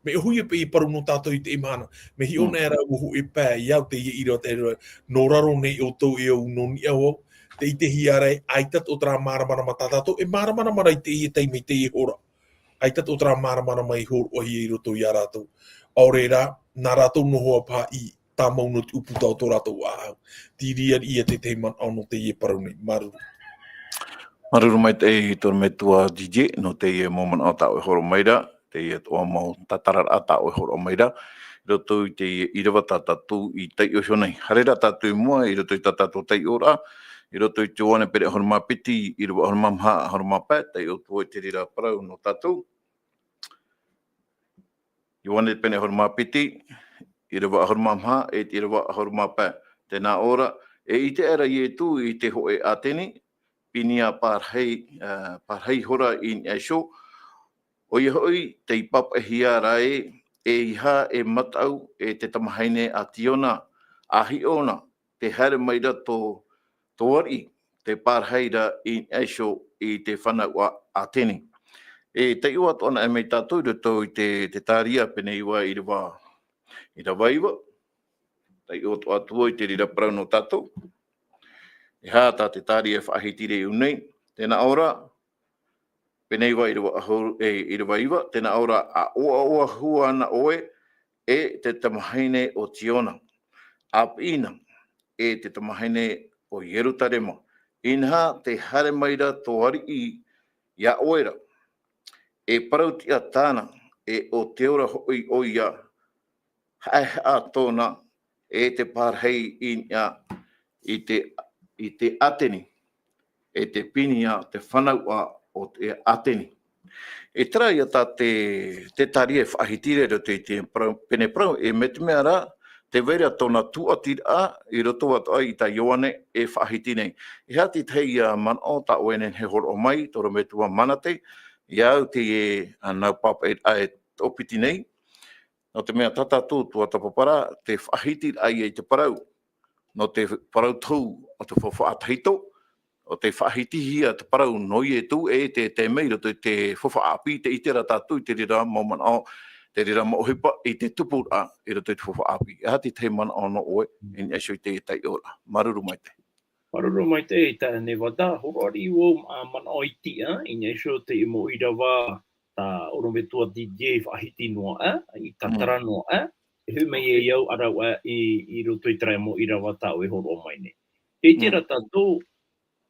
Mea ʻōhie paʻi e parau nō tātou i teie mahana. Mea hiʻo Mm. nei ra ʻua hōʻē pae, i au teie ʻīrava, te ʻīrava, nō raro nei ʻoutou e au, nō niʻa vau, tē ʻitehia ra, ʻaita tō terā māramarama tā tātou, e māramarama ra i teie taime, i teie hora. ʻAita tō terā māramarama i hōroʻahia i roto iā rātou. ʻAore rā, nā rātou noa paha i tāmau nō te ʻūputa o tō rātou ʻāʻau. Tei reira ia te tahi manaʻo nō teie parau nei. Māuruuru. Māuruuru maitaʻi i tō ʻorometua D J, nō teie mau manaʻo tā ʻoe e hōroʻa mai ra, teie atoʻa mau tātararaʻa tā ʻoe e hōroʻa mai ra, i roto i te ʻīrava tā tātou i taiʻo iho nei. Haere rā tātou i mua, i roto i tā tātou taiʻoraʻa, i roto i te Ioane pene ʻahuru mā piti, ʻīrava ʻahuru mā maha, ʻahuru mā pae, taiʻo atu i te reira parau nō tātou. Ioane pene ʻahuru mā piti, ʻīrava ʻahuru mā maha, e te ʻīrava ʻahuru mā pae. Tē nā ʻō ra, e ʻite aʻera Ietu i te hōʻē Ateni, pīnia pārahi, ā, pārahi ihora i niʻa iho, ʻoia hoʻi, tei pāpaʻihia ra ē, e ʻeiaha e mataʻu, e te tamahine a Tiona, ʻa hiʻo na, tē haere mai ra tō, tō ariʻi, tē pārahi ra i niʻa iho i te fānauʻa Ateni. E taiʻo atoʻa anaʻe mai tātou i roto i te, te Tētaria pene iva ʻīrava, ʻīrava iva. Taiʻo atoʻa atu i te reira parau nō tātou. E aha tā te Tētaria e faʻahiti ra i ʻō nei, tē nā ʻō ra, pene iva ʻīrava ʻahuru, e, ʻīrava iva, tē nā ʻō ra, ʻa ʻoaʻoa hua na ʻoe, e te tamahine o Tiona. ʻA piʻi na, e te tamahine o Ierutarema. Inaha, tē haere mai ra tō ariʻi iā ʻoe ra. E parau tiʻa tāna, e ʻo te ora hoʻi ʻoia, haʻehaʻa tōna, e te pārahi i niʻa i te, i te Ateni, e te pīnia, te fānauʻa o te Ateni. E terā ia tā te, te Tētaria e faʻahiti ra i roto i te parau, pene parau, e mai te mea rā, tē vai ra tōna tūʻatiraʻa i roto atoʻa i tā Ioane e faʻahiti nei. E aha te tahi ia manaʻo tā ʻoe e nehenehe e hōroʻa mai, tō ʻorometua Manate, iā au teie, ā, nau pāpaʻiraʻa e toʻopiti nei, nō te mea tā tātou tuatāpaparaʻa, te faʻahitiraʻa ia i te parau, nō te parau tohu o te faufaʻa tahito, ʻo tē faʻahitihia te parau nō Ietu e te, te mea i roto i te faufaʻa ʻāpī, tē ʻite ra tātou i te reira mau manaʻo, te reira mau ʻohipa i te tupuraʻa i roto i te faufaʻa ʻāpī. E aha te tahi manaʻo nō ʻoe, i niʻa iho i te taiʻoraʻa. Māuruuru maitaʻi. Māuruuru maitaʻi, e taeaʻe Nevada, hōroʻa riʻi vau, ā, manaʻo i tiʻa, i niʻa iho i te mau ʻīrava, tā ʻorometua D J i faʻahiti noa aʻe, i tātara noa aʻe, e hoʻi mai e au ʻāraʻu aʻe i, i roto i terā mau ʻīrava tā ʻoe e hōroʻa mai nei. Tē ʻite ra tātou,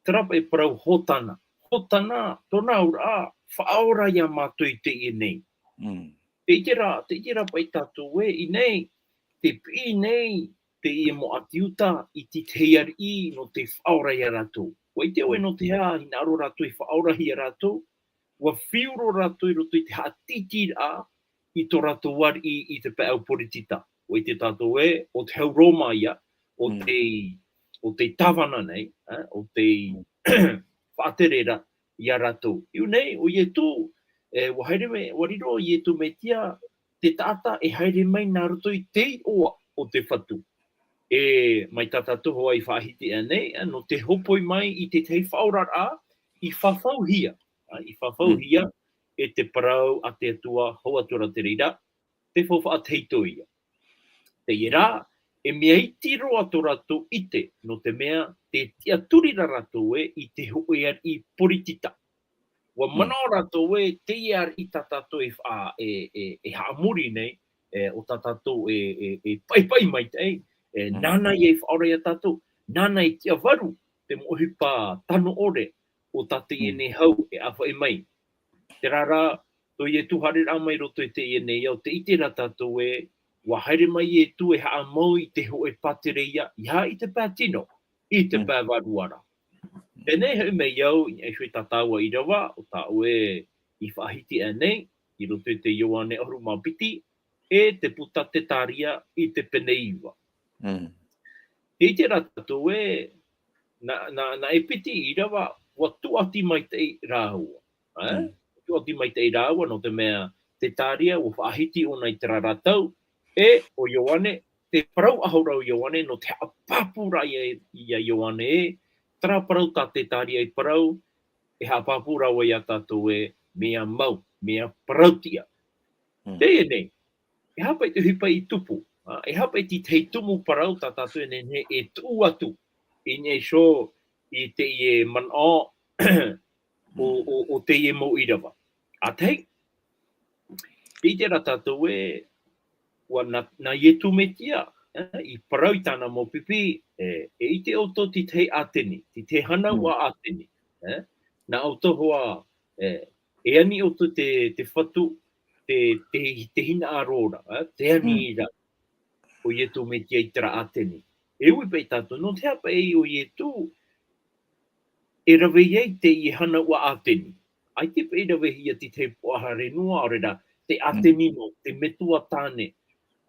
terā paʻi parau Hōtana. Hōtana, tōna auraʻa, faʻaora iā mātou i teie nei. Mm. Te ʻite ra, te ʻite ra paʻi tātou ē, i nei, te piʻi nei, teie mau ʻāti Iuta, i te tahi ariʻi, nō te faʻaora iā rātou. ʻUa ʻite ʻoe nō te aha, hinaʻaro rātou e faʻaorahia rātou, ʻua fiu roa rātou i roto i te haʻatītīraʻa i tō rātou ariʻi i te pae ʻau poritita. ʻUa ʻite tātou ē, ʻo te hau Roma ia, ʻo Mm. te, ʻo te tāvana nei, ā, ʻo te Mm. faʻatere ra iā rātou. I ʻō nei, ʻo Ietu, e, ʻua haere mai, ʻua riro ʻo Ietu Metia, te taʻata e haere mai nā roto i te iʻoa o te Fatu. E, mai tā tātou hoʻi i faʻahiti aʻe nei, ā, nō te hōpoi mai i te tahi faʻaoraraʻa, i fafauhia, ā, i fafauhia Mm. e te parau a te Atua, hau atu ra te reira, te faufaʻa tahito ia. Teie rā, e mea iti roa tō rātou ʻite, nō te mea, tē tiʻaturi ra rātou ē i te hōʻē ariʻi poritita. ʻUa Mm. manaʻo rātou ē, teie ariʻi tā tātou e fa-, e, e, e haʻamori nei, e, ʻo tā tātou e, e, e paipai maitaʻi, e, Mm. nāna ia e faʻaora iā tātou, nāna e tiʻavaru, te mau ʻohipa tano ʻore, ʻo tā teie Mm. nei hau e ʻāfaʻi mai. Terā rā, tō Ietu haereraʻa mai roto i teie nei ao, tē ʻite ra tātou ē, ʻua haere mai Ietu e haʻamau i te hōʻē pātireia, ʻeiaha i te pae tino, i te Mm. pae vārua ra. Teie nei hoʻi mai au, i niʻa iho i tā tāua ʻīrava, ʻo tā ʻoe i faʻahiti aʻe nei, i roto i te Ioane ʻahuru mā piti, e te puta Tetaria i te pene iva. Mm. Tē ʻite ra tātou ē, nā, nā, nā e piti ʻīrava, ʻua tūʻati maitaʻi rāua. Ā? Mm. Tūʻati maitaʻi rāua, nō te mea, Tetaria, ʻua faʻahiti ʻōna i terā ra tau, e ʻo Ioane, tē parau ahu ra ʻo Ioane, nō te haʻapāpū ra iā, iā Ioane ē, terā parau tā Tetaria i parau, e haʻapāpū ra vau iā tātou ē, mea mau, mea parau-tiʻa. Mm. Teie nei, e aha paʻi te ʻohipa i tupu, ā, e aha paʻi te tahi tumu parau tā tātou e nehenehe e tuʻu atu, i niʻa iho i teie manaʻo o, o, o teie mau ʻīrava. ʻA tahi, tē ʻite ra tātou ē, ʻua nā, nā Ietu Metia, ē, i parau i tāna mau pipi, e, e ʻite ʻoutou te tahi ʻĀteni, te tahi hanaʻuaʻa Mm. ʻĀteni, ē, nā ʻoutou hoʻi, e, e ani ʻoutou te, te Fatu, te, te, te hinaʻaro ra, ē, te ani Mm. ra, ʻo Ietu Metia i terā ʻĀteni. E ui paʻi tātou, nō te aha paʻi ʻo Ietu, e rave ai teie hanaʻuaʻa ʻĀteni. ʻAita paʻi i ravehia te tahi puaʻahare noa, ʻaore ra, te Mm. ʻĀteni nō, te metua tāne,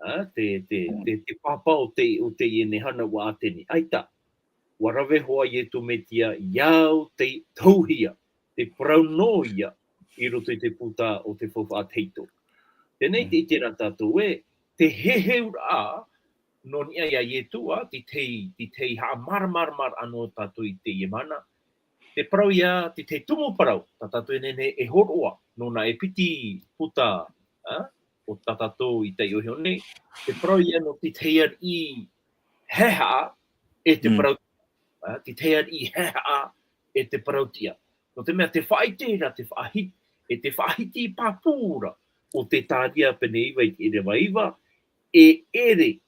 ā, te, te, Mm. te, te pāpā o te, o teie nei hanaʻuaʻa ʻĀteni. ʻAita, ʻua rave hoʻi Ietu Metia, ʻia au tei tauhia, te parau nō ia, i roto i te puta o te faufaʻa tahito. Teie nei Mm. tē ʻite ra tātou ē, te heheuraʻa, nō niʻa iā Ietu ā, te tahi, te tahi haʻamāramaramaraʻa nō tātou i teie mahana. Te parau ia, te tahi tumu parau, tā tātou e nehenehe e hōroʻa, nō nā e piti puta, ā, o tā tātou i taiʻo iho nei, te parau ia nō te tahi ariʻi haehaʻa e te Mm. parau, ā, te tahi ariʻi haehaʻa e te parau-tiʻa. Nō te mea te faʻaʻite ra, te faʻahiti, e te faʻahiti pāpū ra o Tetaria pene iva i te ʻīrava iva, e ʻere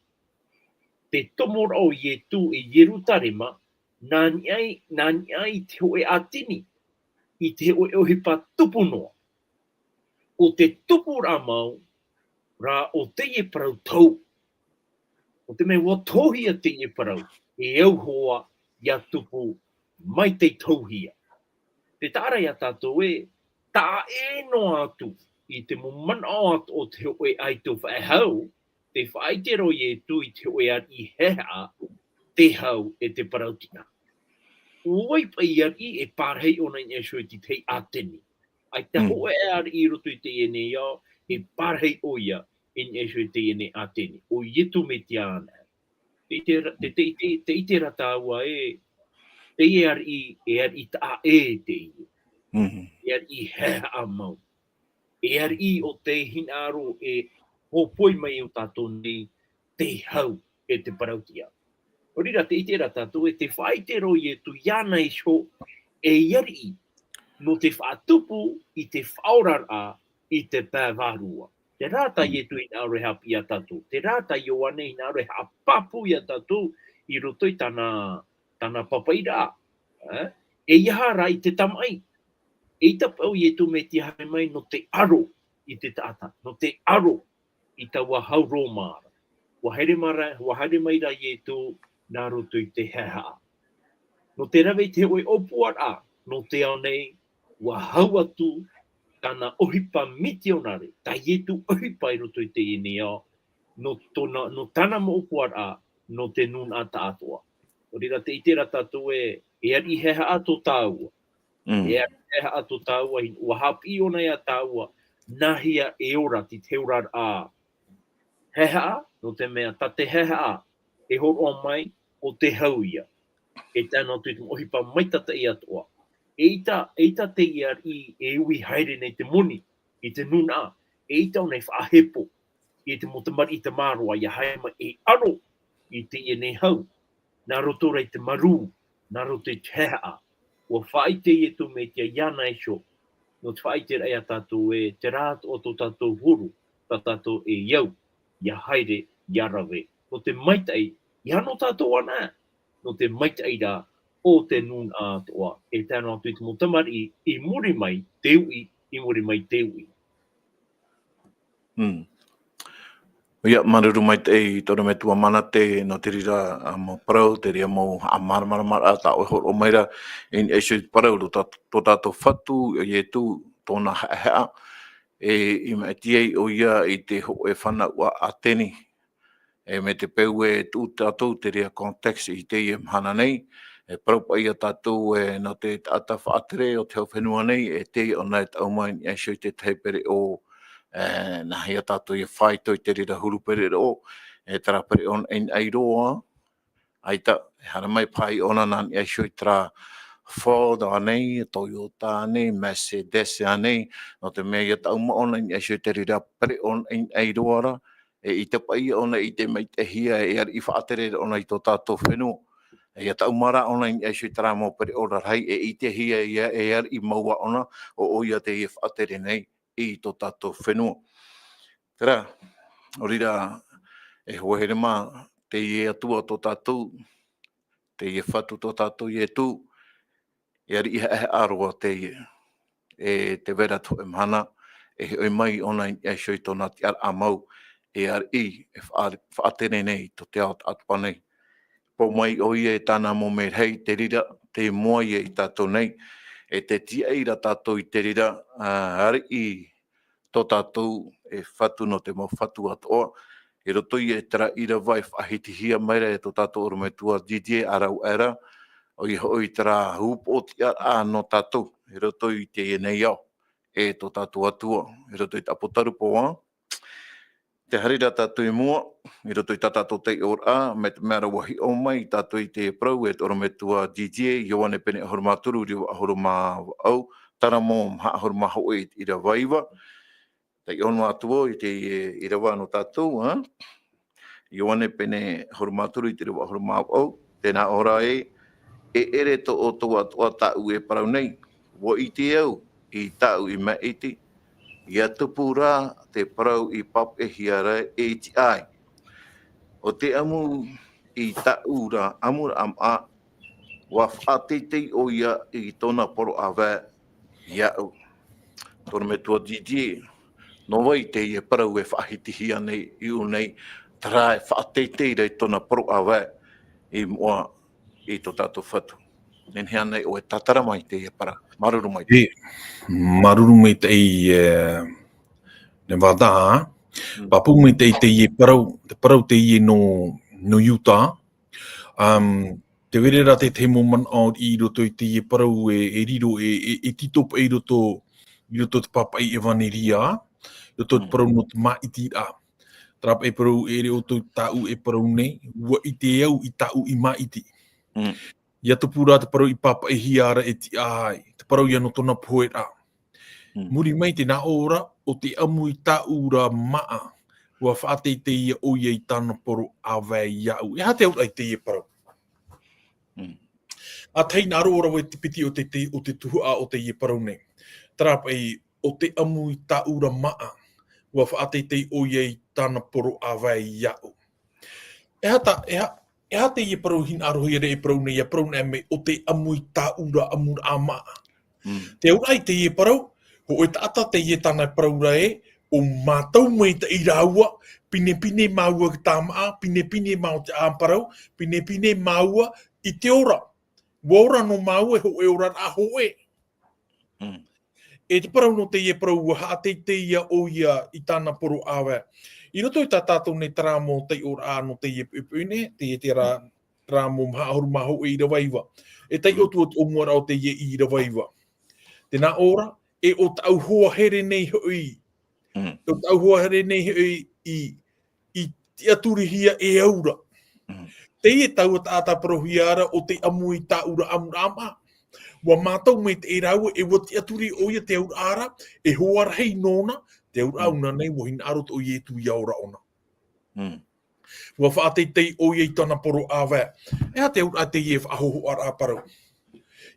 te tomoraʻa o Ietu i Ierutarema, nā niʻa i, nā niʻa i te hōʻē ʻāteni, i te hōʻē ʻohipa tupu noa. ʻO te tupuraʻa mau ra o teie parau tau. ʻO te mea ʻua tauhia teie parau, e au hoʻi ʻia tupu mai te tauhia. Tē taʻa ra iā tātou ē, taʻa ʻē noa atu i te mau manaʻo atoʻa o te hōʻē ʻaito faʻehau, tē faʻaʻite ra ʻo Ietu i te hōʻē ariʻi haehaʻa, te hau e te parau-tiʻa. ʻO vai paʻi ariʻi e parahi ʻōna i niʻa iho i te tahi ʻāteni. ʻAita Mm. hōʻē ariʻi i roto i teie nei ao, e parahi ʻoia i niʻa iho i teie nei ʻāteni. ʻO Ietu Metia ānei. Tē ʻite ra, tē, tē, tē, tē ʻite ra tāua ē, teie ariʻi, e ariʻi taʻa ʻē teie. Mhm. E ariʻi haehaʻa mau. E ariʻi ʻo tē hinaʻaro e hōpoi mai iā tātou nei, te hau e te parau-tiʻa. Nō reira, tē ʻite ra tātou ē, tē faʻaʻite ra ʻo Ietu iāna iho ei ariʻi, nō te faʻatupu i te faʻaoraraʻa i te pae vārua. Terā tā Mm. Ietu i hinaʻaro e haʻapiʻi iā tātou, terā tā Ioane i hinaʻaro e haʻapāpū iā tātou i roto i tāna, tāna papaʻiraʻa. Ē? ʻEiaha rā i te tamaʻi. ʻEita paʻi ʻo Ietu Metia haere mai nō te aro i te taʻata, nō te aro i taua hau Roma ra. ʻUa haere mai ra, ʻua haere mai ra Ietu nā roto i te haʻehaʻa. Nō te rave i te hōʻē ʻōpuaraʻa nō te ao nei, ʻua hau atu tāna ʻohipa mitionare, tā Ietu ʻohipa i roto i teie nei ao, nō tōna, nō tāna mau ʻōpuaraʻa, nō te nūnaʻa tāʻātoʻa. ʻO reira tē ʻite ra tātou ē, e ariʻi haʻehaʻa tō tāua. Mm. E ariʻi haʻehaʻa tō tāua, ʻua haʻapiʻi ʻōna iā tāua, nāhea e ora, tei te oraraʻa haʻehaʻa, nō te mea tā te haʻehaʻa e hōroʻa mai, ʻo te hau ïa. E tae noa atu i te mau ʻohipa maitataʻi atoʻa. ʻEita, ʻeita teie ariʻi e ui haere nei te moni i te nūnaʻa, ʻeita ʻōna i faʻahepo i te mau tamariʻi tamaroa ʻia haere mai e aro i teie nei hau, nā roto rā i te marū, nā roto i te haʻehaʻa. ʻUa faʻaʻite Ietu Metia iāna iho, nō te faʻaʻiteraʻa iā tātou ē, terā atoʻa tō tātou huru, tā tātou e au, ʻia haere, ʻia rave, nō te maitaʻi, ʻia nō tātou anaʻe, nō te maitaʻi rā o te nūnaʻa atoʻa, e tae noa atu i te mau tamariʻi, i muri mai te uʻi, i muri mai te uʻi. Mm. ʻOia, māuruuru maitaʻi i tō ʻorometua Manate, nō te reira, ā, mau parau, te reira mau haʻamāramaramaraʻa, tā ʻoe hōroʻa mai ra, i niʻa iho i te parau, tō tā-, tō tātou Fatu, ʻo Ietu, tōna haʻehaʻa, e, i maʻiti ai ʻoia i te hōʻē fānau a Ateni. E, mai te peu e tuʻu tātou te reira contexte i teie mahana nei, e parau paʻi iā tātou, e, nō te taʻata faʻatere o te hau fenua nei, e tei ʻōna e taʻu mai i niʻa iho i te tahi pereʻoʻo, e, nāhea tātou ʻia faito i te reira huru pereʻoʻo, e terā pereʻoʻo naʻinaʻi roa, ʻaita, e haere mai paʻi ʻōna nā niʻa iho i terā Ford ānei, Toyota ānei, Mercedes ānei, nō te mea ʻia taʻu mai ʻōna i niʻa iho i te reira pereʻoʻo naʻinaʻi roa ra, e ʻite paʻi ʻōna, ʻite maitaʻihia, e ariʻi faʻatere ra ʻōna i tō tātou fenua. E ʻia taʻu mai ra ʻōna i niʻa iho i terā mau pereʻoʻo rarahi, e ʻitehia ïa, e ariʻi mau ā ʻōna, ʻo, ʻoia teie faʻatere nei i tō tātou fenua. Terā, ʻo reira, e hoa here mā, teie Atua tō tātou, teie Fatu tō tātou Ietu, e ariʻi haʻehaʻa roa teie. E tē vai ra te hōʻē mahana, e hoʻi mai ʻōna i niʻa iho i tōna tiʻaraʻa mau, e ariʻi, e faʻa-, faʻatere nei i tō te ao taʻatoʻa nei. Pau mai ʻoia e tāna mau merahi, te reira, tei mua ïa ia tātou nei, e tē tīaʻi ra tātou i te reira, ā, ariʻi tō tātou e Fatu nō te mau fatu atoʻa, i roto i terā ʻīrava e faʻahitihia mai ra e tō tātou ʻorometua Didier ʻa rāua ra, ʻoia hoʻi terā upoʻotiʻaraʻa nō tātou, i roto i teie nei ao, e tō tātou Atua, i roto i te ʻApotarupo ā, tē haere ra tātou i mua, i roto i tā tātou taiʻoraʻa, mai te mea ra ʻua hiʻo mai tātou i te parau e te ʻorometua Didier, Ioane pene ʻahuru mā toru, ʻīrava ʻahuru mā vaʻu, terā mau maha ʻahuru mā hōʻē i te ʻīrava iva, taiʻo noa atu vau i te, e, ʻīrava nō tātou, ā? Ioane pene ʻahuru mā toru i te ʻīrava ʻahuru mā vaʻu, tē nā ʻō ra ē, e ʻere tō ʻoutou atoʻa tāʻu e parau nei, ʻua ʻite au i tāʻu i maʻiti, ʻia tupu rā te parau i pāpaʻihia ra e tiʻa ai. ʻO tē ʻamu i tāʻu ra ʻamuraʻa māʻa, ʻua faʻateitei ʻoia i tōna poro ʻāvae iāʻu. Tō ʻorometua Didier, nō vai teie parau e faʻahitihia nei i ʻō nei, terā e faʻateitei ra i tōna poro ʻāvae i mua i tō tātou Fatu. Nehenehe ānei ʻoe e tātara mai i teie parau? Māuruuru maitaʻi. E, māuruuru maitaʻi, e, Nevada. Mm. Pāpū maitaʻi teie parau, te parau teie nō, nō Iuta. Um, tē vai ra te tahi mau manaʻo i roto i teie parau e, e riro, e, e, e tītau paʻi i roto, i roto i te pāpaʻi ʻevaneria, i roto i te Mm. parau nō te māʻitiraʻa. Terā paʻi parau e ʻere ʻoutou tāʻu e parau nei, ʻua ʻite au i tāʻu i maʻiti. Mm. ʻIa tupu rā te parau i pāpaʻihia ra e tiʻa ai, te parau ïa nō tōna poheraʻa. Mm. Muri mai tē nā ʻō ra, ʻo tē ʻamu i tāʻu ra māʻa, ʻua faʻateitei ʻoia i tāna poro ʻāvae iāʻu. E aha te auraʻa i teie parau? Mm. ʻA tahi nā roto rave i te piti o te, te, o te tuhaʻa o teie parau nei. Terā paʻi, ʻo tē ʻamu i tāʻu ra māʻa, ʻua faʻateitei ʻoia i tāna poro ʻāvae iāʻu. E aha tā, e aha, e aha teie parau hinaʻarohia ra e parau nei, ʻia parau nei mai ʻo tē ʻamu i tāʻu ra ʻamuraʻa māʻa. Te auraʻa i teie parau, hōʻē taʻata teie tāna e parau ra ē, ʻo mātau maitaʻi rāua, pinepine māua i te tāmaʻa, pinepine māua i te ʻāparau, pinepine māua i te ora. ʻUa ora nō māua e hōʻē oraraʻa hōʻē. E te parau nō teie parau, ʻua haʻateitei ʻoia i tāna poro ʻāvae. I roto i tā tātou nei terā mau taiʻoraʻa nō teie puʻepuʻe nei, teie terā, terā mau maha ʻahuru mā hōʻē ʻīrava iva. E taiʻo atu ʻōmuaraʻa o teie ʻīrava iva. Tē nā ʻō ra, e ʻo tāʻu hoa here nei hoʻi. ʻO tāʻu hoa here nei hoʻi i, i tiʻaturihia e au ra. Teie taua taʻata parauhia ra ʻo tei ʻamu i tāʻu ra ʻamuraʻa maʻa. ʻUa mātau maitaʻi rāua e ʻua tiʻaturi ʻoia te auraʻa ra, e hoa rahi nōna, te auraʻa ʻōna nei ʻua hinaʻaro atoʻa ʻo Ietu ʻia ora ʻōna. ʻUa faʻateitei ʻoia i tāna poro ʻāvae. E aha te auraʻa teie faʻahōhoʻaraʻa parau?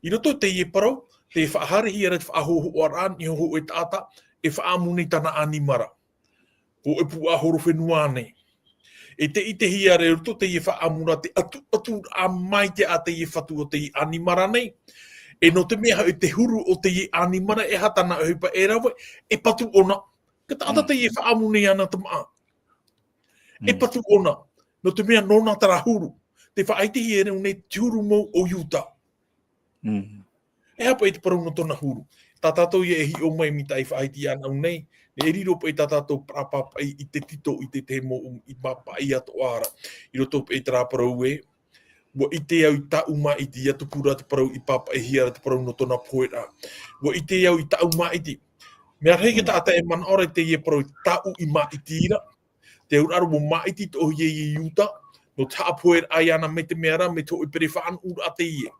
I roto i teie parau, tē faʻahaerehia ra te faʻahōhoʻaraʻa, niʻa iho hōʻē taʻata, e faʻaʻamu nei tāna ʻanimara. Hōʻē puaʻahorofenua nei. E tē ʻitehia ra i roto teie faʻaʻamu ra te ʻatuʻaturaʻa maitaʻi a teie fatu o teie ʻanimara nei. E nō te mea hoʻi te huru o teie ʻanimara, e aha tāna ʻohipa e rave, e patu ʻōna. Ka taʻata teie faʻaʻamu nei iāna te maʻa. E patu ʻōna, nō te mea nōna terā huru. Tē faʻaʻitehia ra nei te huru mau o Iuta. E aha paʻi te parau nō tōna huru? Tā tātou ïa e hiʻo mai mai tā i faʻahiti ana au nei, e riro paʻi tā tātou parau pāpaʻi i te tito i te tahi mau, i pāpaʻi atoʻa ra. I roto paʻi terā parau ē, ʻua ʻite au i tāʻu māʻiti, ʻia tupu ra te parau i pāpaʻihia ra te parau nō tōna poheraʻa. ʻUa ʻite au i tāʻu māʻiti. Mea rahi te taʻata e manaʻo ra i teie parau i tāʻu i māʻiti ra. Te auraʻa ra ʻua māʻiti atoʻahia e Iuta, nō te haʻapoheraʻa iāna mai te mea ra, mai te hōʻē pere faʻanuʻuraʻa teie.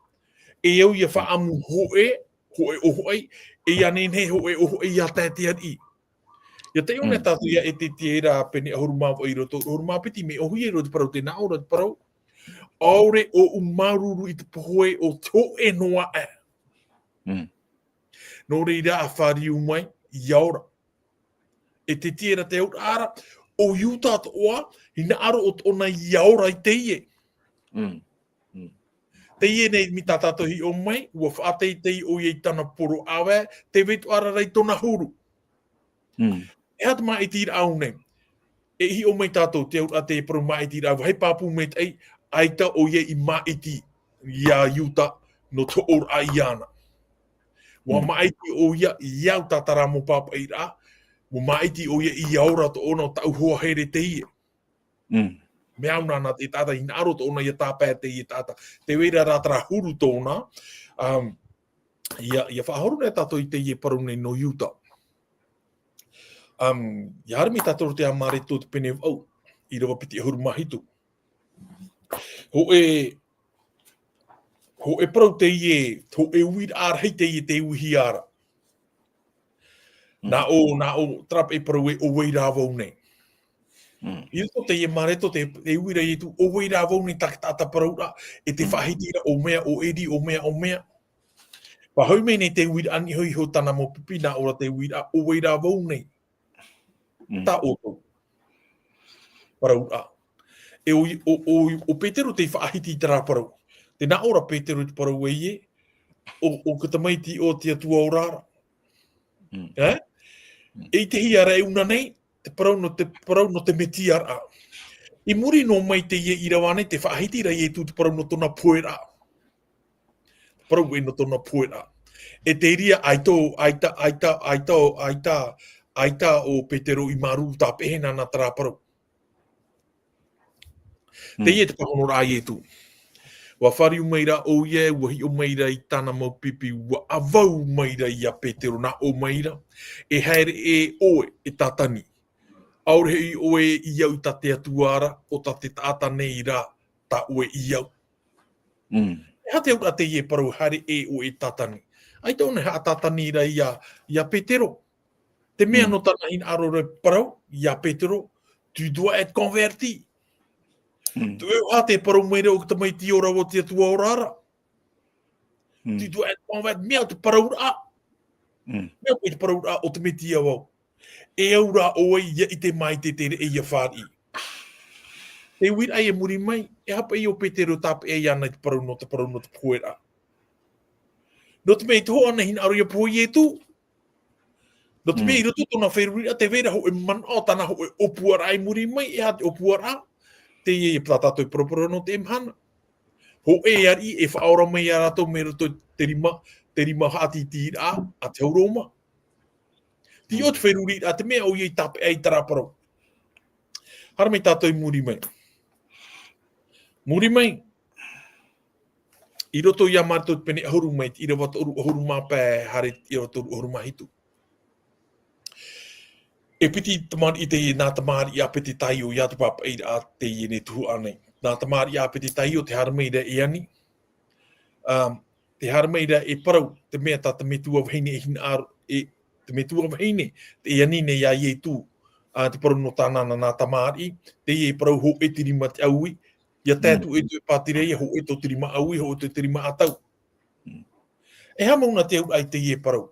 E au ʻia faʻaʻamu hōʻē, hōʻē ʻōfaʻi, e ʻia nehenehe hōʻē ʻōfaʻi ʻia tae te ariʻi. ʻIa taiʻo nei tātou ïa e te tiera pene ʻahuru mā vaʻu i roto, ʻahuru mā piti, mea ʻōhie roa te parau, tē nā ʻō ra te parau. ʻAore ʻoʻu māuruuru i te pohe o te hōʻē noa aʻe. Nō reira ʻa fāriu mai, ʻia ora. E te tiera te auraʻa ra, ʻo Iuta atoʻa, hinaʻaro ʻo tōna ʻia ora i teie. Teie nei mai tā tātou hiʻo mai, ʻua faʻateitei ʻoia i tāna poro ʻāvae, tē vai atoʻa ra i tōna huru. E aha te māʻitiraʻa ʻō nei? E hiʻo mai tātou te auraʻa te parau māʻitiraʻa, vāhi pāpū maitaʻi, ʻaita ʻoia i māʻiti iā Iuta nō te hoʻoraʻa iāna. ʻUa māʻiti ʻoia i au tā terā mau pāpaʻiraʻa, ʻua māʻiti ʻoia ʻia ora tōna, ʻo tāʻu hoa here teie. Mea au nāna te taʻata, hinaʻaro tōna ʻia tāpae teie taʻata. Tē vai ra terā huru tōna, um, ʻia, ʻia faʻahoro nei tātou i teie parau nei nō Iuta. Um, ʻia haere mai tātou i te Mareko te pene vaʻu, ʻīrava piti ʻahuru mā hitu. Hōʻē, hōʻē parau teie, hōʻē uiraʻa rahi teie tē uihia ra. Nā ʻō, nā ʻō, terā paʻi parau ē, ʻo vai rā vau nei. I roto teie Mareko te, te uira a Ietu, ʻo vai rā vau nei tā te taʻata parauraʻa, e te faʻahiti ra, ʻo mea, ʻo Eri, ʻo mea, ʻo mea. Pāhoʻi mai nei te uiraʻa niʻa iho i tāna mau pipi, nā ʻō ra te uiraʻa, ʻo vai rā vau nei. Tā ʻoutou. Parauraʻa. E ʻo, ʻo, ʻo, ʻo Petero tei faʻahiti i terā parau. Tē nā ʻō ra Petero i te parau ē, ʻo, ʻo te tamaiti o te Atua ora ra. E? E ʻitehia ra e ʻuna nei, te parau nō te, parau nō te Metiaraʻa. I muri noa mai teie ʻīrava nei, tē faʻahiti ra Ietu te parau nō tōna poheraʻa. Parau ē nō tōna poheraʻa. E te reira, ʻaita, ʻaita, ʻaita, ʻaita, ʻaita, ʻaita ʻo Petero i māuruuru tāpeʻahia nāna terā parau. Teie te pāhonoraʻa a Ietu. ʻUa fāriu mai ra ʻoia, ʻua hiʻo mai ra i tāna mau pipi, ʻua ʻavau mai ra iā Petero, nā ʻō mai ra, e haere ʻē ʻoe, e Tātani. ʻAore hoʻi ʻoe i au i tā te Atua ra, ʻo tā te taʻata nei rā, tā ʻoe i au. E aha te auraʻa teie parau haere ʻē ʻoe e Tātani? ʻAita ʻōna e haʻatātani ra iā, iā Petero. Te mea nō tāna hinaʻaro ra parau, iā Petero, tu dois être converti. Tē vai ra te parau mai ra ʻo te tamaiti ora vau te Atua ora ra. Tu dois être converti, mea ʻo te parauraʻa. Mea ʻo te parauraʻa ʻo te Metia vau. E au rā ʻoe ʻia ʻite mai te tere e ʻia fāriʻi. Te uiraʻa i muri mai, e aha paʻi ʻo Petero tāpeʻa iāna i te parau nō te parau nō te poheraʻa. Nō te mea i te hōʻē nei hinaʻaro ʻia pohe Ietu. Nō te mea i roto tōna feruriraʻa, tē vai ra hōʻē manaʻo, tāna hōʻē ʻōpuaraʻa i muri mai, e aha te ʻōpuaraʻa, teie tā tātou i poroporo nō te mahana. Hōʻē ariʻi e faʻaora mai ia rātou mai roto i te rima, te rima haʻatītīraʻa a te hau Roma. Tei ʻō te feruriraʻa, te mea ʻoia i tāpeʻa i terā parau. Haere mai tātou i muri mai. Muri mai. I roto ia Mareko te pene ʻahuru mai te ʻīrava toru ʻahuru mā pae, haere i te ʻīrava toru ʻahuru mā hitu. E piti tamariʻi teie, nā tamariʻi a Petetaio ia te pāpaʻiraʻa teie nei tuhaʻa nei. Nā tamariʻi a Petetaio tē haere mai ra e ani. Um, tē haere mai ra e parau, te mea tā te metua vahine e hinaʻaro, e, te metua vahine, te ani nei ia Ietu, a, te parau nō tāna nā, nā tamariʻi, teie e parau hōʻē te rima te ʻaui, ʻia tae atu e te pātireia, hōʻē tō te rima ʻaui, hōʻē tō te rima ʻatau. E aha mau nā te auraʻa i teie parau.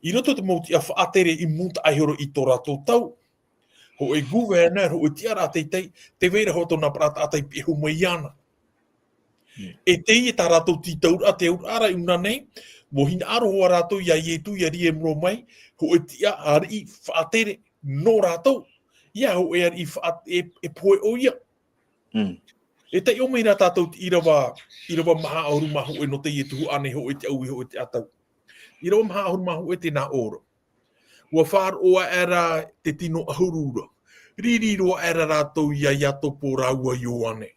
I roto te mau tiʻa faʻatere i mūtaʻa ihora i tō rātou tau. Hōʻē gouverneur, hōʻē tiʻaraʻa teitei, tē vai ra hoʻi tōna parau taʻata i pihaʻi mai iāna. E teie tā rātou tītauraʻa, te auraʻa ra i ʻō nei, ʻua hinaʻaro hoʻi rātou ia Ietu ʻia riro mai, hōʻē tiʻa ariʻi faʻatere nō rātou. ʻIa hōʻē ariʻi faʻa-, e, e pohe ʻoia. E taiʻo mai ra tātou te ʻīrava, ʻīrava maha ʻahuru mā hōʻē nō teie tuhaʻa nei, hōʻē te ʻaui, hōʻē te ʻatau. ʻĪrava maha ʻahuru mā hōʻē tē nā ʻō ra. ʻUa faʻaroʻo aʻera te tino ʻahuru ra. Riri roa aʻera rātou ia Iakobo rāua Ioane.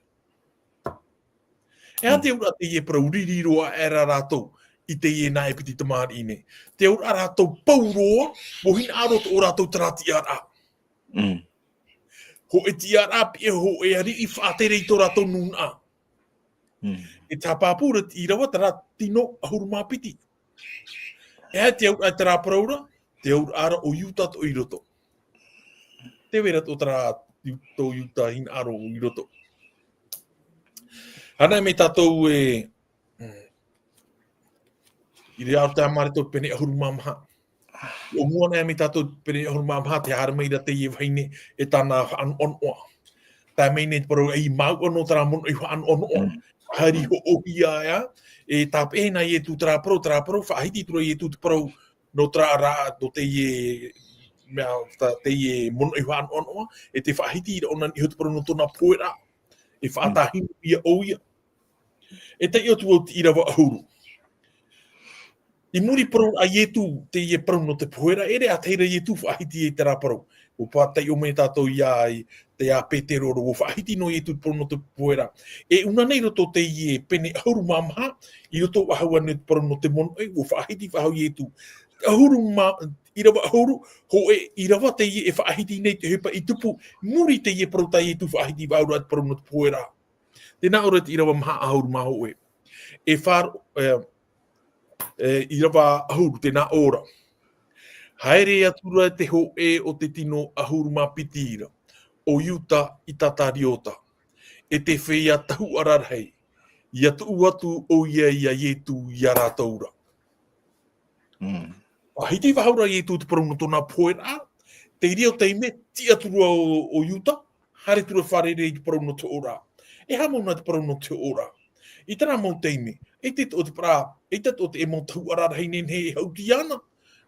E aha te auraʻa teie parau riri roa aʻera rātou i teie nā e piti tamariʻi nei. Te auraʻa rātou pauroa, ʻua hinaʻaro tō rātou terā tiʻaraʻa. Hōʻē tiʻaraʻa piʻi, hōʻē ariʻi faʻatere i tō rātou nūnaʻa. E tāpapū ra te ʻīrava terā tino ʻahuru mā piti. E aha te auraʻa terā parau ra, te auraʻa ra ʻo Iuta atoʻa i roto. Tē vai ra tō terā, tō Iuta hinaʻaro i roto. Hānai mai tātou e, i reira tā Mareko pene ʻahuru mā maha. ʻO mua nei mai tātou pene ʻahuru mā maha, tē haere mai ra teie vahine e tāna faʻanoʻanoʻa. Tae mai nei te parau, ʻia mauʻa nō terā monoʻi faʻanoʻanoʻa. Haere hoʻohia ʻoia, e tāpeʻa nā Ietu terā parau, terā parau, faʻahiti atu ra Ietu te parau, nō terā ra, nō teie, mea, tā, teie monoʻi faʻanoʻanoʻa, e tē faʻahiti ra ʻōna i niʻa i te parau nō tōna poheraʻa. E faʻatāhinu ïa ʻoia. E taiʻo atu vau te ʻīrava ʻahuru. I muri parau a Ietu, teie parau nō te poheraʻa, ʻeʻere ʻātahi ra Ietu faʻahiti i terā parau. ʻUa pātaiʻo mai tātou ia i te, a Petero ra, ʻua faʻahiti nō Ietu te parau nō te poheraʻa. E ʻōna nei roto teie pene ʻahuru mā maha, i roto faʻahou ānei te parau nō te monoʻi, ʻua faʻahiti faʻahou Ietu. ʻAhuru mā, ʻīrava ʻahuru, hōʻē ʻīrava teie e faʻahiti nei te ʻohipa i tupu, muri teie parau tā Ietu faʻahiti faʻahou ra te parau nō te poheraʻa. Tē nā ʻō ra te ʻīrava maha ʻahuru mā hōʻē. E fā, e, e, ʻīrava ʻahuru, tē nā ʻō ra. Haere atu ra te hōʻē o te tino ʻahuru mā piti ra, ʻo Iuta ʻIkariota, e te feiā tahuʻa rarahi, ʻia tuʻu atu ʻoia ia Ietu ia rātou ra. Faʻahiti faʻahou ra Ietu te parau nō tōna poheraʻa, te reira taime, tiʻa atu ra ʻo, ʻo Iuta, haere atu ra fārerei i te parau nō te hōroʻa. E aha mau nā te parau nō te hōroʻa. I terā mau taime, ʻaita atoʻa te parau, ʻaita atoʻa te mau tahuʻa rarahi nehenehe e haʻuti iāna.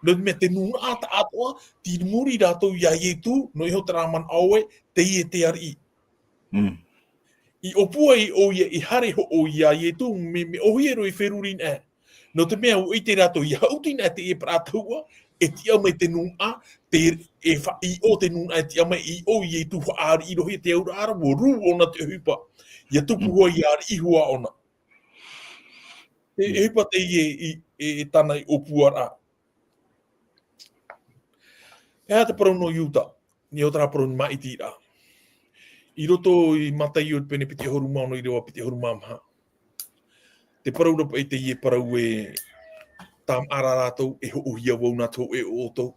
Nō te mea te nūnaʻa taʻatoʻa, tei muri rātou ia Ietu, nō iho terā manaʻo ē, teie te ariʻi. I ʻōpua ai ʻoia, i haere hoʻi ia Ietu, mea, mea ʻōhie roa i feruri nā. Nō te mea ʻua ʻite rātou, ʻia haʻuti nā teie parau tahuʻa, e tiʻa mai te nūnaʻa, te, e fa-, i ʻō te nūnaʻa, e tiʻa mai i ʻō Ietu faʻaariʻi roa hia te auraʻa ra, ʻua rū ʻōna te ʻohipa. ʻIa tupu hoʻi ʻia ariʻi hoʻi ʻōna. Te ʻohipa teie i, e, e tāna i ʻōpuaraʻa. E aha te parau nō Iuta, i ʻō terā parau māʻitiraʻa. I roto i Mataio pene piti ʻahuru mā ono ʻīrava piti ʻahuru mā maha. Te parau ra paʻi teie parau e tāmāʻa ra rātou, e hoʻohia vau nā te hōʻē o ʻoutou.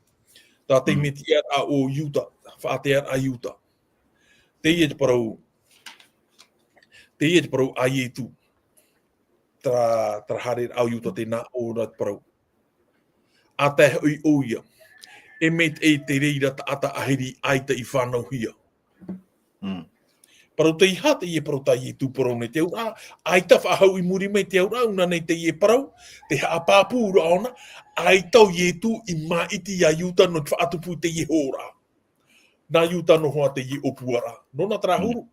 Tā taime tiʻaraʻa ʻo Iuta, faʻatearaʻa Iuta. Teie te parau, teie te parau a Ietu. Terā, terā haereraʻa o Iuta tē nā ʻō ra te parau. ʻA tae hoʻi ʻoia. E mea te, e te reira taʻata ʻāhiri ʻaita i fānauhia. Parau tei hā teie parau tā Ietu parau nei te auraʻa, ʻaita faʻahou i muri mai te auraʻa, ʻua nei teie parau, te haʻapāpūraʻa ʻōna, ʻaita ʻo Ietu i māʻiti ia Iuta nō te faʻatupu i teie hōroʻa. Nā Iuta noa atu teie ʻōpuaraʻa. Nōna terā huru.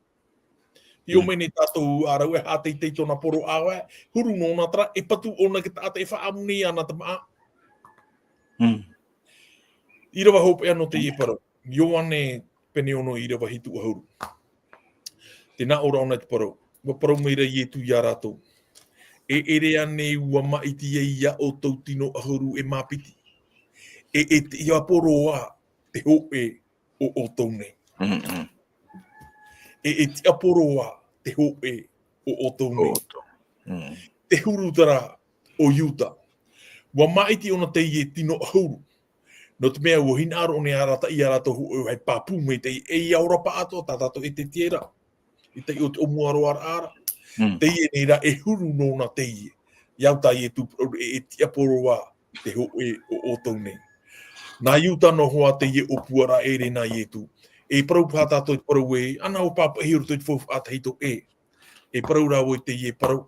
Hiʻo mai nei tātou ā rau e haʻateitei tōna poro ʻāvae, huru nōna terā, e patu ʻōna i te taʻata e faʻaʻamu nei iāna te māʻa. ʻĪrava hopeʻa nō teie parau. Ioane pene ono ʻīrava hitu ʻahuru. Tē nā ʻō ra ʻōna i te parau. ʻUa parau mai ra Ietu ia rātou. E ʻere ānei ʻua māʻiti ai ia ʻoutou tino ʻahuru e mā piti? E, e tiʻaporo ā te hōʻē o ʻoutou nei. E, e tiʻaporo ā te hōʻē o ʻoutou nei. Te huru terā o Iuta. ʻUa māʻiti ʻōna teie tino ʻahuru. Nō te mea ʻua hinaʻaro ʻōna e arataʻi ia rātou hōʻē e pāpū mai teie, e ia ora paʻatoʻa tā tātou e ʻite ra. I te, o te ʻōmuaraʻa ra. Teie nei rā e huru nōna teie. I au tā Ietu parau e, e tiʻaporo ā te hōʻē o ʻoutou nei. Nā Iuta noa atu teie ʻōpuaraʻa e ʻere nā Ietu. E parau paha tātou i te parau ē, ʻana ʻua pāpaʻihia i roto i te faufaʻa tahito ē. E parau rā vau i teie parau.